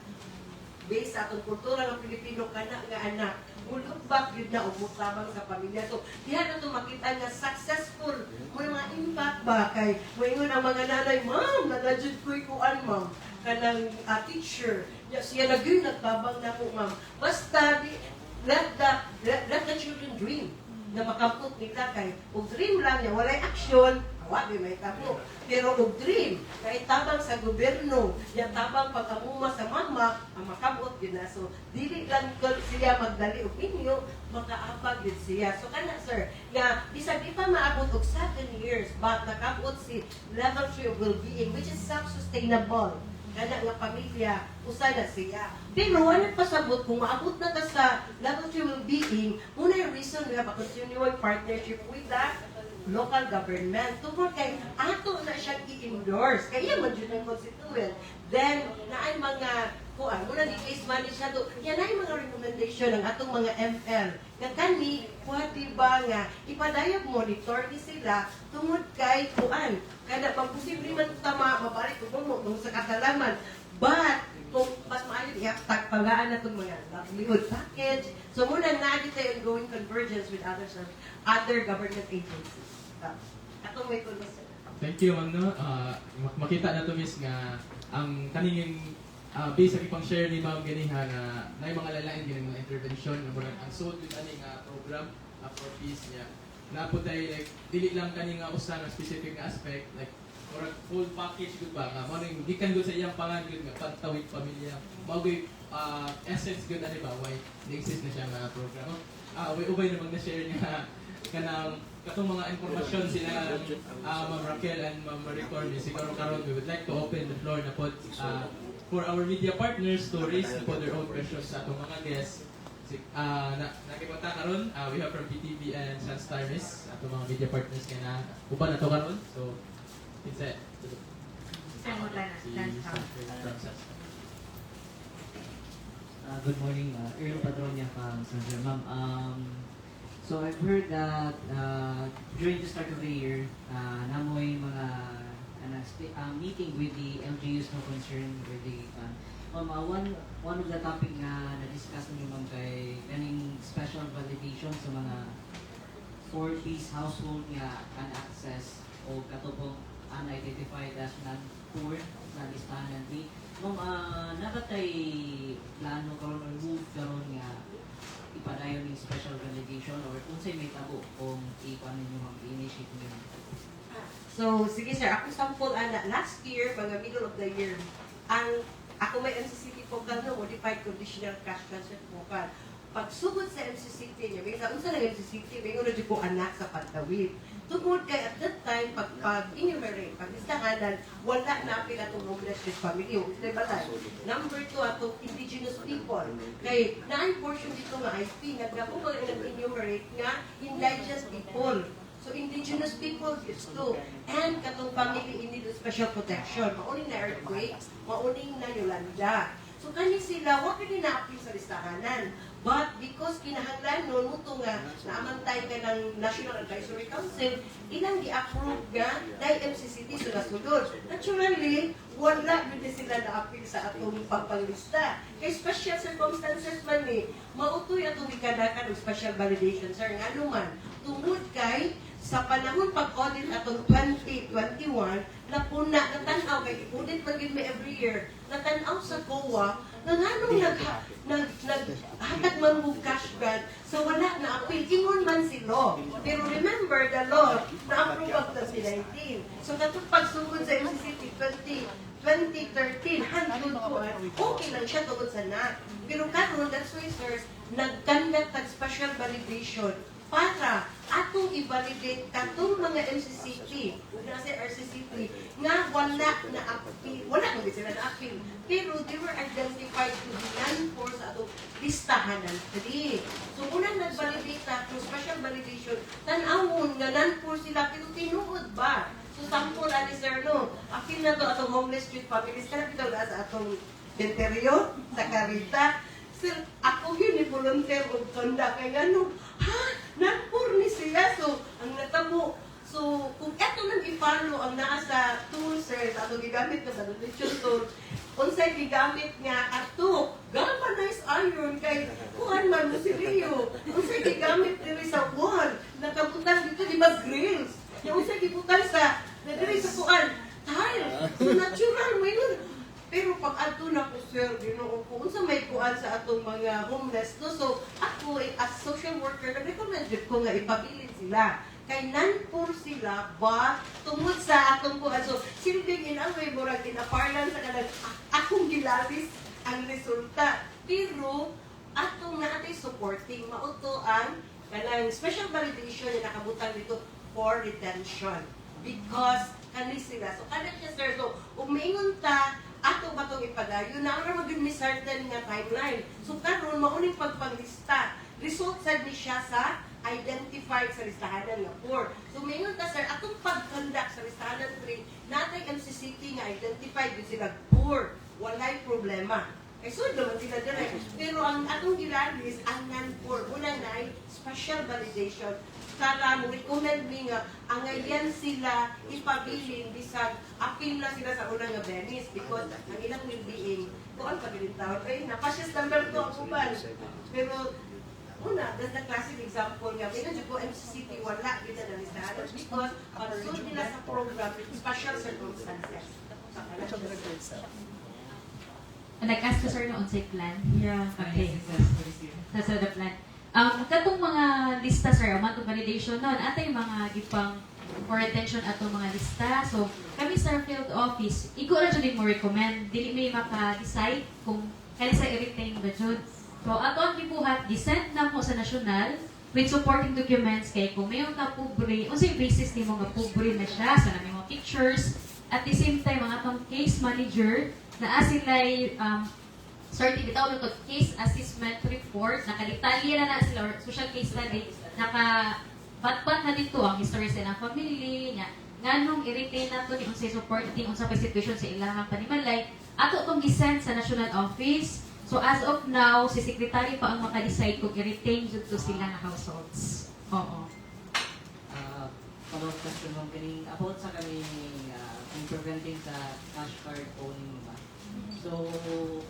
based sa atong kultura ng Pilipino, kana nga anak mulok back yun na og motabang sa pamilya. So diha na to makita nga successful mo yung mga impact ba kay moingon ang mga nanay, "Ma'am, nagajud ko'y kuan, ma'am, kanang teacher ya, siya na gyud nagtabang nako, ma'am." Basta di, let the children dream na makamot nila kay og dream lang niya, walay action, awa di may tabo. Pero og dream kay tabang sa gobyerno ya, tabang pagkamuma sa mama, ang makamot gyud na. So dili lang ko siya magdali og inyo, makaapag gyud siya. So kana sir nga bisag di pa maabot og 7 years, but nakabot si level 3 of well-being, which is self-sustainable, kana nga pamilya usa na siya. Pero wala pasabot kung maabot na ta sa level 3 well-being. Muna yung reason we have a continuing partnership with the local government tungkol kay ato na siyang i-endorse kay iya man jud ang constituent. Then naay mga kuan muna ni case manage na to yan, ay mga recommendation ng atong mga ML nga kani pwede ba nga ipadayag monitor ni sila tungod kay kuan kada pang posible man tama mabalik ko mo tungod sa kasalaman, but kung mas maayo ihatag pagaan na itong mga livelihood package. So muna na tayo ongoing convergence with other government agencies. Atong may tulong sir. Thank you, ma'am, no? Makita na to, miss, nga ang kaning base sa ipang share ni ma'am ganiha nga naay mga lalain gini mga intervention nga murag ang sud gyud ani nga program 4Ps niya. Naa tay like dili lang kani nga usa nga specific nga aspect, like murag full package gud ba nga mao ning gikan gud sa iyang pangan gud nga Pantawid Pamilya. Mao gyud essence gyud ani ba, why exist na siya nga program. We ubay namang na-share niya kanang katong mga impormasyon sila Ma'am Raquel and Ma'am Marie. Siguro karon we would like to open the floor na pod for our media partners to raise na pod their own questions sa atong mga guests. Si, na, nakikita karon, we have from PTV and Sunstar Miss, atong mga media partners kay na uban na to karon. So, kinsa Sa mo na, si Sunstar. From Sunstar. Good morning, Earl Padronia from Sunstar. Ma'am, so I've heard that during the start of the year, namoy mga meeting with the LGUs no concern with the ma'am, one of the topic nga na-discuss ninyo, ma'am, kay kaning special validation sa mga four-piece household nga can access o katong unidentified as non-poor sa listahan 3. Ma'am, naa ba tay plano karon or move karon nga ipadayon ning special validation or unsay mahitabo kung i-kuan ninyo, ma'am, i-initiate ninyo? So, sige sir, ako sample ana last year, mga middle of the year, ang ako may MCCT focal no, modified conditional cash transfer focal. Pagsugod sa MCCT niya, may sa unsa lang MCCT, may una jud ko anak sa pagtawid. Tungod kay at that time, pag enumerate, pag listahanan, wala na apil atong homeless youth family, o sila balay. Number two, atong indigenous people. Kay naay portion dito nga IP, nga dako mga nag-enumerate nga indigenous people. So indigenous people is two. And katong family in need of special protection. Mauning na earthquake, mauning na Yolanda. So kani sila, wa kini na-appeal sa listahanan. But because kinahanglan nun, muto nga, naamantay ka ng National Advisory Council, ilang gi-approve nga dahil MCCT so nasulod. Naturally, wala gyud ni sila na-appeal sa atong pagpanglista. Kay special circumstances man ni, mautoy atong gikadakan og special validation, sir. Ngano man, tungod kay sa panahon pag-audit atong 2021, napuna, natanaw, kay audit man gyud mi every year, natanaw sa COA, nga nganong nag hatag man mo cash grant sa wala na appeal, ingon man si law. Pero remember, the law, na-approve ang 2019. So katong pagsugod sa MCCT 20, 2013, handod ko, okay lang siya tungod sa NAT. Pero karon, that's why, sirs, nag-conduct tag special validation para atong i-validate katong mga MCCT ug na si RCCT nga wala na appeal, wala na sila na appeal, pero they were identified to be non-poor sa atong listahanan 3. So unang nag-validate ta through special validation, tan-awon nga non-poor sila pero tinuod ba? So sample ani sir no, appeal na to atong homeless street families kana bitaw na sa atong Benterio sa Carita. Sir, ako yun ni volunteer og konda kay ngano, ha, non-poor ni siya. So, ang natamo, so, kung eto nang i-follow ang naa sa tool, sir, sa atong gigamit na validation tool, unsay gigamit nga ato, galvanized iron kay kuan man mo si Rio. Unsay gigamit diri sa wall, nakabutang dito di ba grills. Yung unsay gibutang sa diri sa kuan, tile. So natural mo yun. Pero pag adto na ko sir, Ginoo ko, unsa may kuan sa atong mga homeless no? So ako eh, as social worker, nag-recommend jud ko nga ipabilin sila. Kay non-poor sila ba tungod sa atong kuan. So silbing in a way murag ginaparlan sa kanang akong gilalis ang resulta. Pero atong naatay supporting mauto ang kanang special validation na nakabutang dito for retention because kani sila. So kana siya sir. So ug maingon ta ato ba tong ipadayon na ara magyud mi certain nga timeline. So karon mao ning pagpanglista. Result sad ni siya sa identified sa listahanan nga poor. So maingon ta sir atong pag-conduct sa listahanan 3 natay MCCT nga identified gyud sila poor. Walay problema. Kay sud naman sila dire. Pero ang atong gilalis ang non-poor una na ay special validation para mo recommend mi nga angayan sila ipabilin bisag apil na sila sa unang nga benis because ang ilang well-being kuan pa gid taon ay napasyas number 2 ang uban pero una that's the classic example nga may jud ko MCCT wala gid na listahan because pagsud nila sa program special circumstances. Nag-ask ko sir no unsay plan. Yeah. Okay. Success for this year. Sa the plan. Katong mga lista sir, amount of validation noon, atay mga gipang for retention atong mga lista. So, kami sa field office, igo ra jud mo recommend, dili may maka-decide kung Kani sa i-retain ba jud? So ato ang gibuhat, gi-send na mo sa national with supporting documents kay kung mayon ka pobre, unsay basis nimo nga pobre na siya, so na may mga pictures. At the same time, ang atong case manager naa sila'y certificate bitaw to case assessment report, nakadetalye na na sila or social case study, naka batbat na dito ang history sa ilang family nya, nganong i-retain nato ni, unsay supporting, unsa pa situation sa ilahang panimalay. Ato tong gi-send sa national office. So as of now, si secretary pa ang maka-decide kung i-retain jud to sila nga households. Oo. Follow-up question, ma'am, kaning about sa kaning kung preventing sa cash card owning ba. So,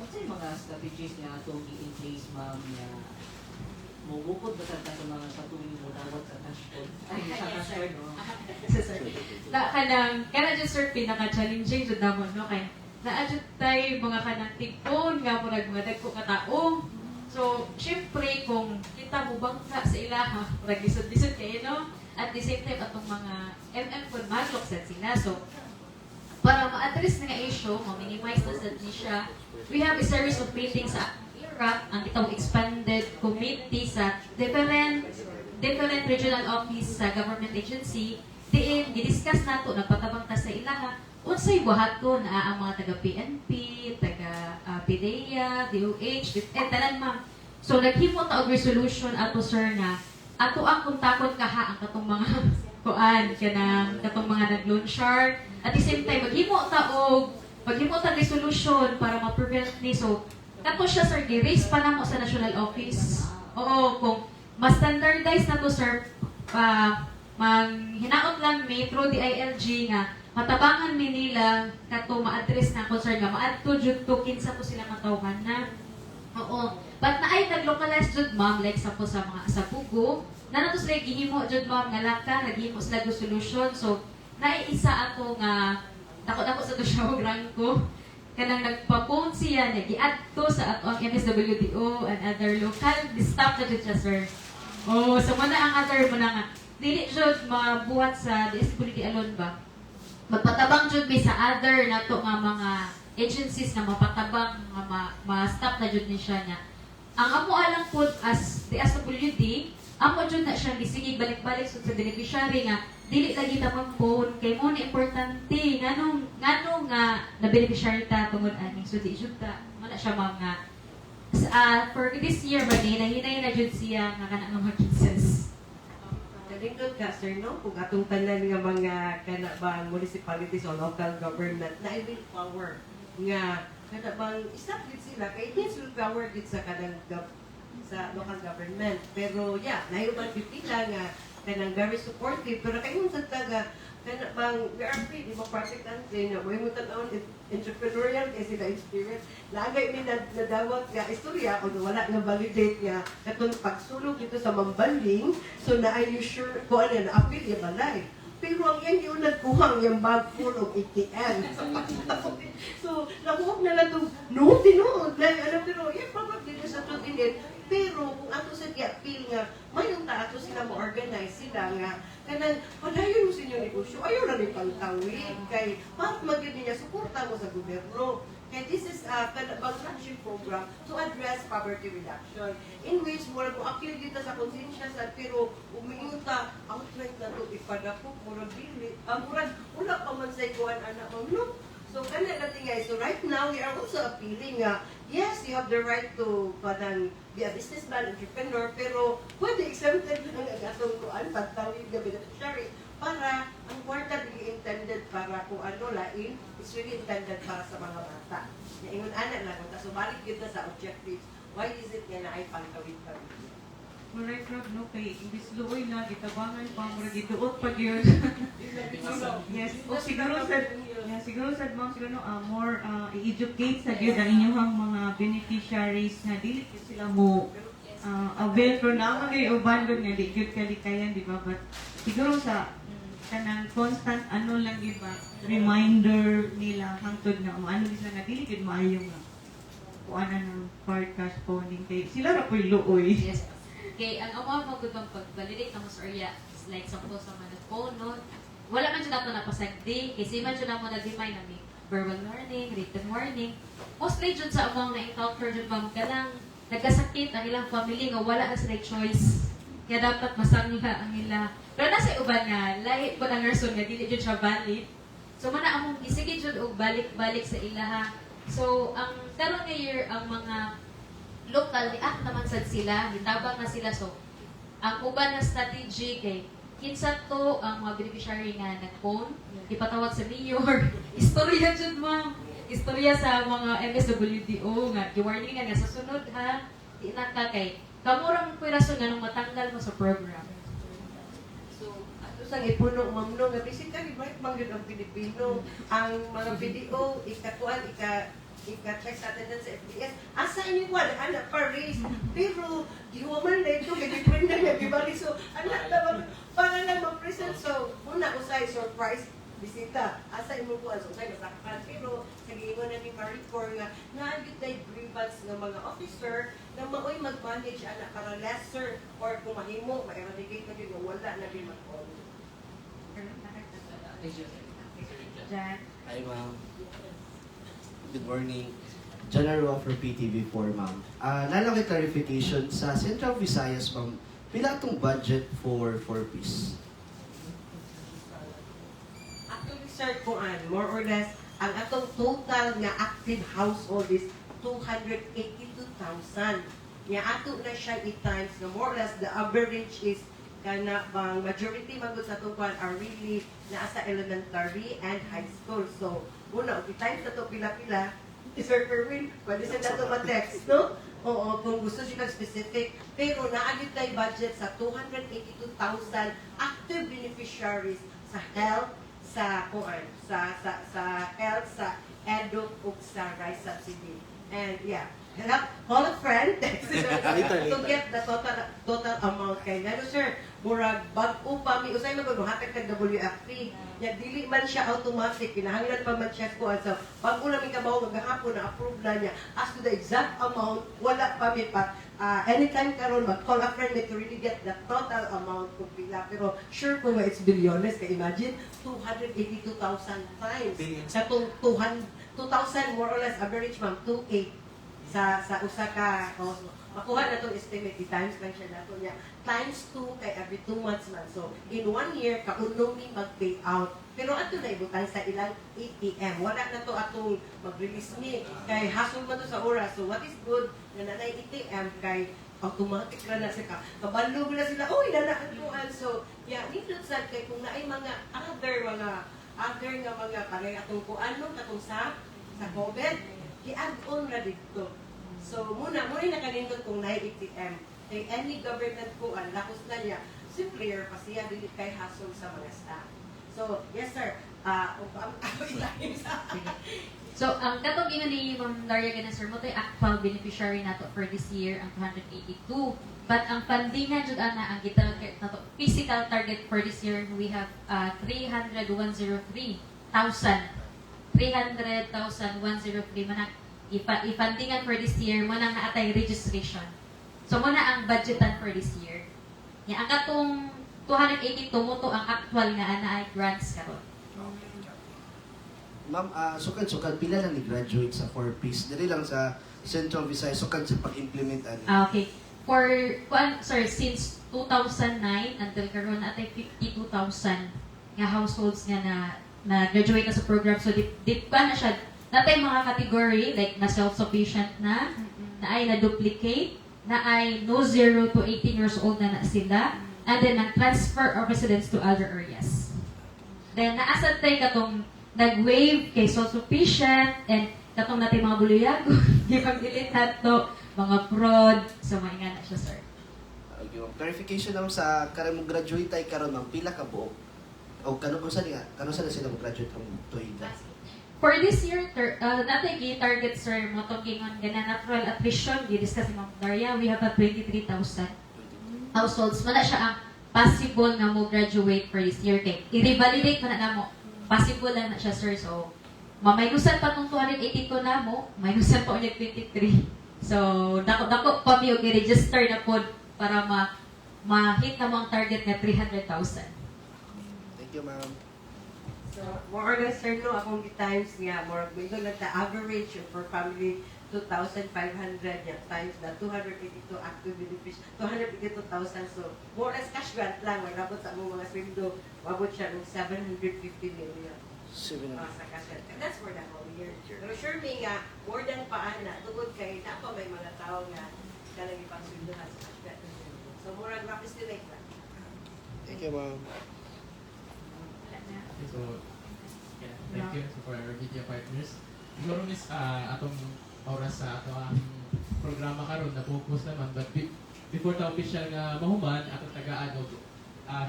unsay mga strategies nga atong i-in place, ma'am, nga mubukod ba sa mga patuloy mo dawat sa cash card? Ay, sa cash card, no? Sir, na kanang kana jud, sir, pinaka challenging jud namo, no, kay naa jud tay mga kanang tipon nga murag mga dagko ka tao. So syempre kung kita mo bangka sa ilaha, murag lisod-lisod kayo, no? At the same time, atong mga MM kun madlock sad sila. So para ma-address na nga issue, ma-minimize na sad ni siya, we have a series of meetings sa IRAC, ang itong expanded committee sa different different regional office sa government agency, diin gidiscuss nato, nagpatabang ta sa ilaha unsay buhaton na ang mga taga PNP, taga PDEA, DOH, eh, tanan, ma'am. So naghimo ta og resolution ato, sir, nga ato ang kontakon kaha ang katong mga kuan kanang katong mga nag-loan shark. At the same time, maghimo ta resolution para ma-prevent ni. So kato siya, sir, gi-raise pa namo sa national office. Oo, kung mas standardize na to, sir, pa mang hinaot lang mi through the ILG nga matabangan mi nila kato ma-address na concern nga maadto jud to kinsa po sila katawhan na. Oo. But naay nag-localize jud, ma'am, like sa po sa mga sa Pugo, na nato sila gihimo jud, ma'am, nga laka, naghimo sila og solution. So naay isa ato nga dako-dako sa to siya og rangko kanang nagpa-phone siya niya giadto sa ato ang MSWDO and other local, stop na jud siya, sir. Oh, so muna ang other mo na nga dili jud mabuhat sa DSWD alone ba. Magpatabang jud mi sa other nato nga mga agencies nga mapatabang nga ma-stop na jud ni siya niya. Ang amo alang pod as DSWD, amo jud na siya gisige balik-balik sud sa beneficiary nga dili lagi ta mag-phone kay mo ni importante nganong ngano nga na beneficiary ta tungod ani. So di jud ta mo na siya, ma'am, nga for this year ba ni nahinay na jud siya nga kana nga mga cases. Kanindot ka, sir, no? Kung atong tanan nga mga kana bang municipalities o local government na willpower nga kana bang stop gid sila kay it needs willpower gid sa kanang sa local government. Pero yeah, nayo man pipila nga kanang very supportive, pero kay sa taga kana bang we are free democratic country na mo tan-awon entrepreneurial kay sila experience. Lagay mi na nadawat nga istorya, although wala na validate, nga katong pagsulog dito sa Mambaling. So na are you sure ko ano na appeal ya balay, pero ang iyang yun nagkuha ang iyang bag full of ATM. So nakuha na lang itong no tinuod lang ano, pero yeah, probably there's a truth in it. Pero kung ato sa appeal nga mayong ta ato sila mo-organize sila nga kanang padayon mo sa inyong negosyo, ayaw na ni pangtawid kay para magyud niya suporta mo sa gobyerno. Kay this is a kanang flagship program to address poverty reduction in which murag mo appeal kita sa konsensya sa, pero umingon ta outright na to ipadako, murag dili, murag wala pa man say kuan ana, ma'am, no? So kana na tingay. So right now we are also appealing nga yes, you have the right to parang be a businessman, entrepreneur, pero pwede exempted lang ang atong kuan pagtawid nga beneficiary para ang kwarta dili intended para kung ano lain, it's really intended para sa mga bata. Ingon ana lang ta. So balik kita sa objectives. Why is it nga naay pangtawid pa? Correct, Rob, no? Kay imbis luoy na, gitabangan pa, murag giduot pa gyud. Yes. O siguro sa, yeah, siguro sa ma'am, siguro no, more i-educate sa gyud ang inyong mga beneficiaries nga dili gyud sila mo avail, pero naa man gyud uban gud nga di gyud kalikayan, di ba? But siguro sa kanang constant ano lang gyud ba, reminder nila hangtod nga maano gyud sila nga dili gyud maayo nga kuan ng card cash phoning kay sila ra po'y luoy. Yes. Kay ang amo mo gud bang pag-validate kamo sa area, like sample sa mga phone, no? Wala man jud ato napasagdi kay si man jud namo nag-remind nami. verbal warning, written warning. Mostly jud sa among na-encounter jud, ma'am, kanang nagkasakit ang ilang family nga wala na sila choice. Kaya dapat masangla ang ila. Pero nasa uban nga, lahi po ang rason nga dili jud siya valid. So mana among gisige jud og balik-balik sa ilaha. So ang karon nga year, ang mga local ni act naman sad sila, gitabang na sila. So ang uban na strategy kay kinsa to ang mga beneficiary nga nag-phone, ipatawag sa mayor. Istorya jud, ma'am. Istorya sa mga MSWDO nga gi-warning nga sa sunod ha, di na ka kay kamo ra mo rason nga nung matanggal mo sa program. So, ato sang ipuno, ma'am, no, nga basically right man gyud ang Pilipino. Ang mga BDO ikakuan ika ika-check sa attendance sa FDS. Asa inyo wala ana pa raise. Pero gihuman na ito kay different na niya gibali, so ana na para lang ma-present. So una usay surprise bisita, asa imo kuan, so usay masakpan, pero sa giingon na ni Maricor nga naa gyud tay grievance nga mga officer na maoy mag-manage ana para lesser or kung mahimo ma-eradicate na gyud nga wala na gyud mag-on. Thank you. Jan. Hi, ma'am. Good morning. John Arua for PTV4, ma'am. Lalo kay clarification, sa Central Visayas, ma'am, pila atong budget for 4Ps? Actually, sir, kuan, more or less, ang atong total nga active household is 282,000. Nya ato na siya i-times nga more or less the average is kana bang majority man gud sa atong kuan are really naa sa elementary and high school. So, una, og i-times na to pila-pila, Sir Kerwin, pwede sa nato ma-text, no? Oo, kung gusto siya specific. Pero naa gyud tay budget sa 282,000 active beneficiaries sa health, sa kuan, sa health, sa edu ug sa rice subsidy. And yeah, help call a friend Later, to later. get the total amount kay ngano, sir, murag bag-o pa mi usay man gud hatag tag WFP nya dili man siya automatic, kinahanglan pa man siya kuan. So bag-o lang mi kabaw gahapon na approve na niya. As to the exact amount, wala pa mi pa. Anytime karon mag call a friend mi to really get the total amount kung pila, pero sure ko nga it's bilyones kay imagine 282,000 times Billions. sa 200 2,000 more or less average, ma'am, 2.8 sa usa ka, oh, so, makuha na tong estimate, i-times lang siya nato niya times 2 kay every 2 months man. So in one year kaunom ni mag-pay out, pero ato na ibutang sa ilang ATM. Wala na to atong mag-release ni kay hasol man to sa oras. So what is good na nanay ATM kay automatic ra na sila, kabalo na sila, "Oy, nana ang kuan." So yeah, nindot sad kay kung naay mga other nga mga pare atong kuan, no, katong sa COVID, i-add on ra didto. So muna muna nakanindot kung naay ATM kay any government kuan, lakos na niya, simpler pa siya, dili kay hassle sa mga staff. So yes, sir, ah uh, sa So, ang katong ingon ni Ma'am Daria gana, sir, mo to'y actual beneficiary nato for this year ang 282. But ang fundingan jud ana ang gitarget nato, physical target for this year, we have 301,003,000. 300,103 man ang i-fundingan for this year mo nang naatay registration. So mo na ang budgetan for this year. Ya, ang katong 282 mo to ang actual nga ana ay grants karon. Okay. Ma'am, sukad-sukad, pila lang ni-graduate sa 4Ps? Dili lang sa Central Visayas, sukad sa pag-implement ani. Ah, okay. For, kuan, sir, since 2009 until karon atay 52,000 nga households nga na graduate na sa program. So, di pa na siya, natay mga category, like na self-sufficient na, na ay na-duplicate, na ay no 0 to 18 years old na na sila, and then ang transfer of residence to other areas. Then, naasad tayo katong nag-waive kay self-sufficient, and katong natin mga buluyago, gipag-delete nato, mga fraud, so mga na siya, sir. Okay, ma'am. Clarification lang sa karon mo graduate ay karon, ma'am, pila ka buok? O kano kung saan nga, kano saan na sila mo graduate ang tuiga? For this year, natin gi-target, sir, mo itong gingon gana natural attrition, gi-discuss ni Ma'am Daria, we have a 23,000 households. Wala siya ang possible nga mo graduate for this year. Kay i-revalidate man na namo. Possible lang na siya, sir. So, mamainusan pa tong 282 na mo, minusan pa ulit 23. So, dako-dako pa mi og i-register na pod para ma ma-hit na mo ang target nga 300,000. Thank you, ma'am. So, more or less, sir, no, akong times nga, more, moingon lang ta average per family, 2,500 nga times na 282 active beneficiaries, 282,000. So, more or less cash grant lang, malabot sa among mga sweldo, mabot siya ng 750 million. Seven. Sa cash grant. And that's for the whole year. Pero sure me nga, more than pa ana, tungod kay na pa may mga tao nga kanang ipagsweldohan sa cash grant. So, more rough estimate lang. Thank you, ma'am. Wala na. Okay, so, yeah, thank you for our media partners. Siguro, Miss, atong oras sa ato ang programa karon na focus naman, but before ta official nga mahuman atong tagaan og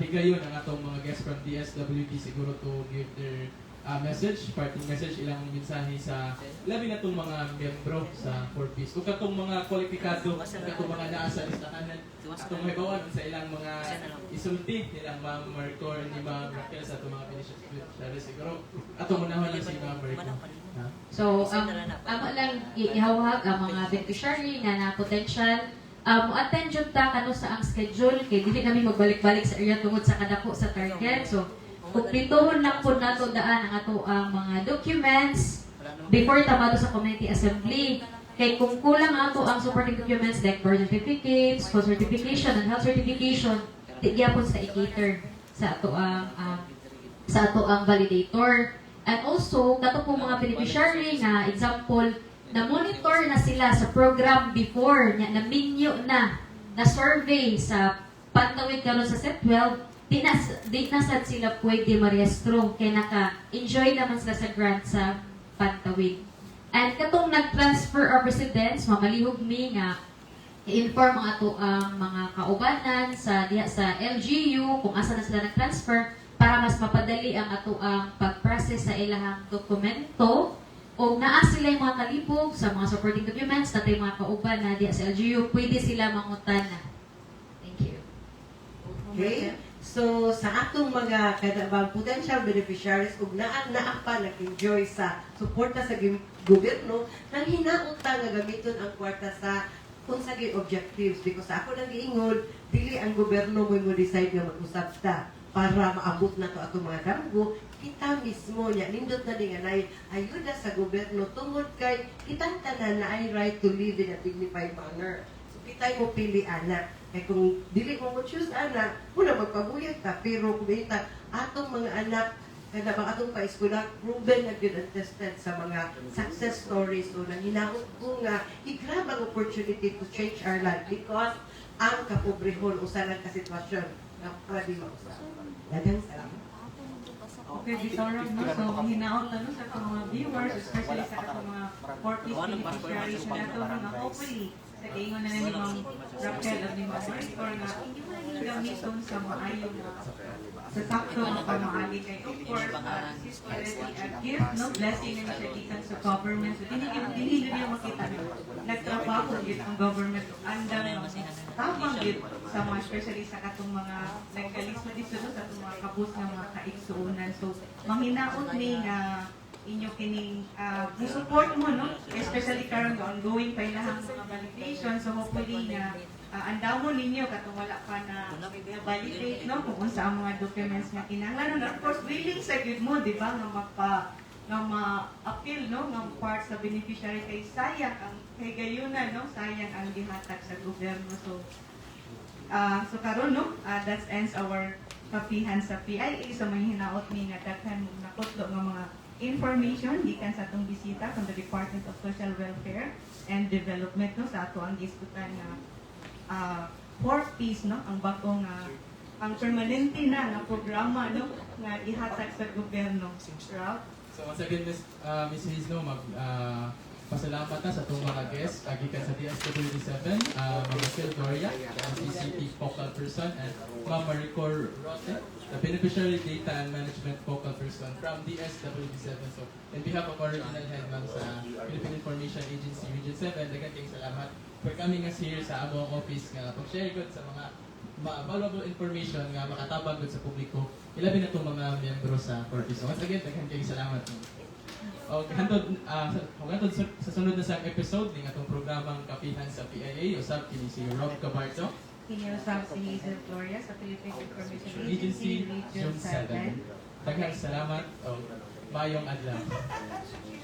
higayon ang atong mga guests from DSWD siguro to give their message, parting message, ilang mensahe sa labi na itong mga miyembro sa 4Ps o katong mga kwalipikado, katong mga naa sa listahanan, atong mahibawan sa ilang mga isulti nilang Ma'am Marcor ni Ma'am Raquel sa atong mga beneficiaries. Siguro atong unahon lang si Ma'am Marcor. Ha? So, ang amo lang ihawag ang mga beneficiary nga na potential mo-attend jud ta kano sa ang schedule kay dili kami magbalik-balik sa area tungod sa kadako sa target. So, kumplituhon lang po nato daan ang ato ang mga documents before ta maadto sa community assembly. Kay kung kulang ato ang supporting documents like birth certificates, school certification, and health certification, di gyapon sa i-cater sa ato ang validator. And also, kato po mga beneficiary nga example, na monitor na sila sa program before, nya na minyo na na survey sa Pantawid karon sa Set 12, di na sad sila pwede marehistro kay naka-enjoy naman sila sa grant sa Pantawid. And katong nag-transfer of residence, mamalihog mi nga i-inform ang ato ang mga kaubanan sa diha sa LGU kung asa na sila nag-transfer para mas mapadali ang ato ang pag-process sa ilahang dokumento o naa sila yung mga kalibog sa mga supporting documents natay mga kauban na diha sa LGU, pwede sila mangutana. Thank you. Okay? So, sa atong mga kadabang potential beneficiaries ug naa naa pa nag-enjoy sa suporta sa gobyerno, nang hinaot ta nga gamiton ang kwarta sa unsa gyud objectives, because sa ako nang giingon, dili ang gobyerno mo decide nga mag-usab ta para maabot na to atong mga damgo. Kita mismo nya nindot na ni nga nay ayuda sa gobyerno tungod kay kitang tanan na ay right to live in a dignified manner. So kitay mo pili ana. Kay kung dili mo mo choose ana, una magpabuyag ta, pero kung ita atong mga anak kada bang atong paeskwela, proven na gyud and tested sa mga success stories. So nanginaot ko nga i-grab ang opportunity to change our life because ang kapobrehon usa lang ka sitwasyon nga pwede mausab. Daghang salamat. Okay, bitaw Rob, no? So, hinaot na, no, sa atong mga viewers, especially sa atong mga 4Ps beneficiaries na nato, nga hopefully, sa kaingon na ni Ma'am Raquel at ni Ma'am Maricor nga inyong gamiton sa maayo nga sa sakto nga pamaagi kay of course, this is already a gift, no, blessing na siya gikan sa government. So dili niyo makita no nagtrabaho gyud ang government ug andam nga tabang gyud sa mga, especially sa katong mga nagkalisod dito, no, sa atong mga kabus nga mga kaigsuonan. So manghinaot ni nga inyo kining support mo, no, especially karon nga ongoing pa ilahang mga validation. So hopefully nga andamo ninyo katong wala pa na na validate, no, kung unsa ang mga documents nga kinahanglan. And of course, willing sa gyud mo, di ba, nga mapa nga ma-appeal, no, nga part sa beneficiary kay sayang ang kay gayuna, no, sayang ang gihatag sa gobyerno. So karon, no, that ends our Kapihan sa PIA. So may hinaot ni nga daghan nakutlo nga mga information gikan sa atong bisita from the Department of Social Welfare and Development, no, sa ato ang gisgutan nga 4Ps, no, ang bag-o nga ang permanente na nga programa, no, nga ihatag sa gobyerno. Ralph? So once again, Miss Hayes, no, mag pasalamat na sa atong mga guests, gikan sa DSWD7, Ma'am Raquel Doria, ang CCP focal person, and Ma'am Maricor Rote, the Beneficiary Data and Management focal person from DSWD7. So, in behalf of our regional head, ma'am, sa Philippine Information Agency Region 7, daghan kayong salamat for coming us here sa among office nga pag-share gud sa mga valuable information nga makatabang gud sa publiko, ilabi na itong mga miyembro sa 4Ps. So once again, daghan kayong salamat. Og hantod sa sunod na sa episode ning atong programang Kapihan sa PIA, usab kini si Rob Cabarto. Kini usab si Hazel Gloria sa Philippine Information Agency, Agency, Region Region 7. 7. Daghang salamat og maayong adlaw.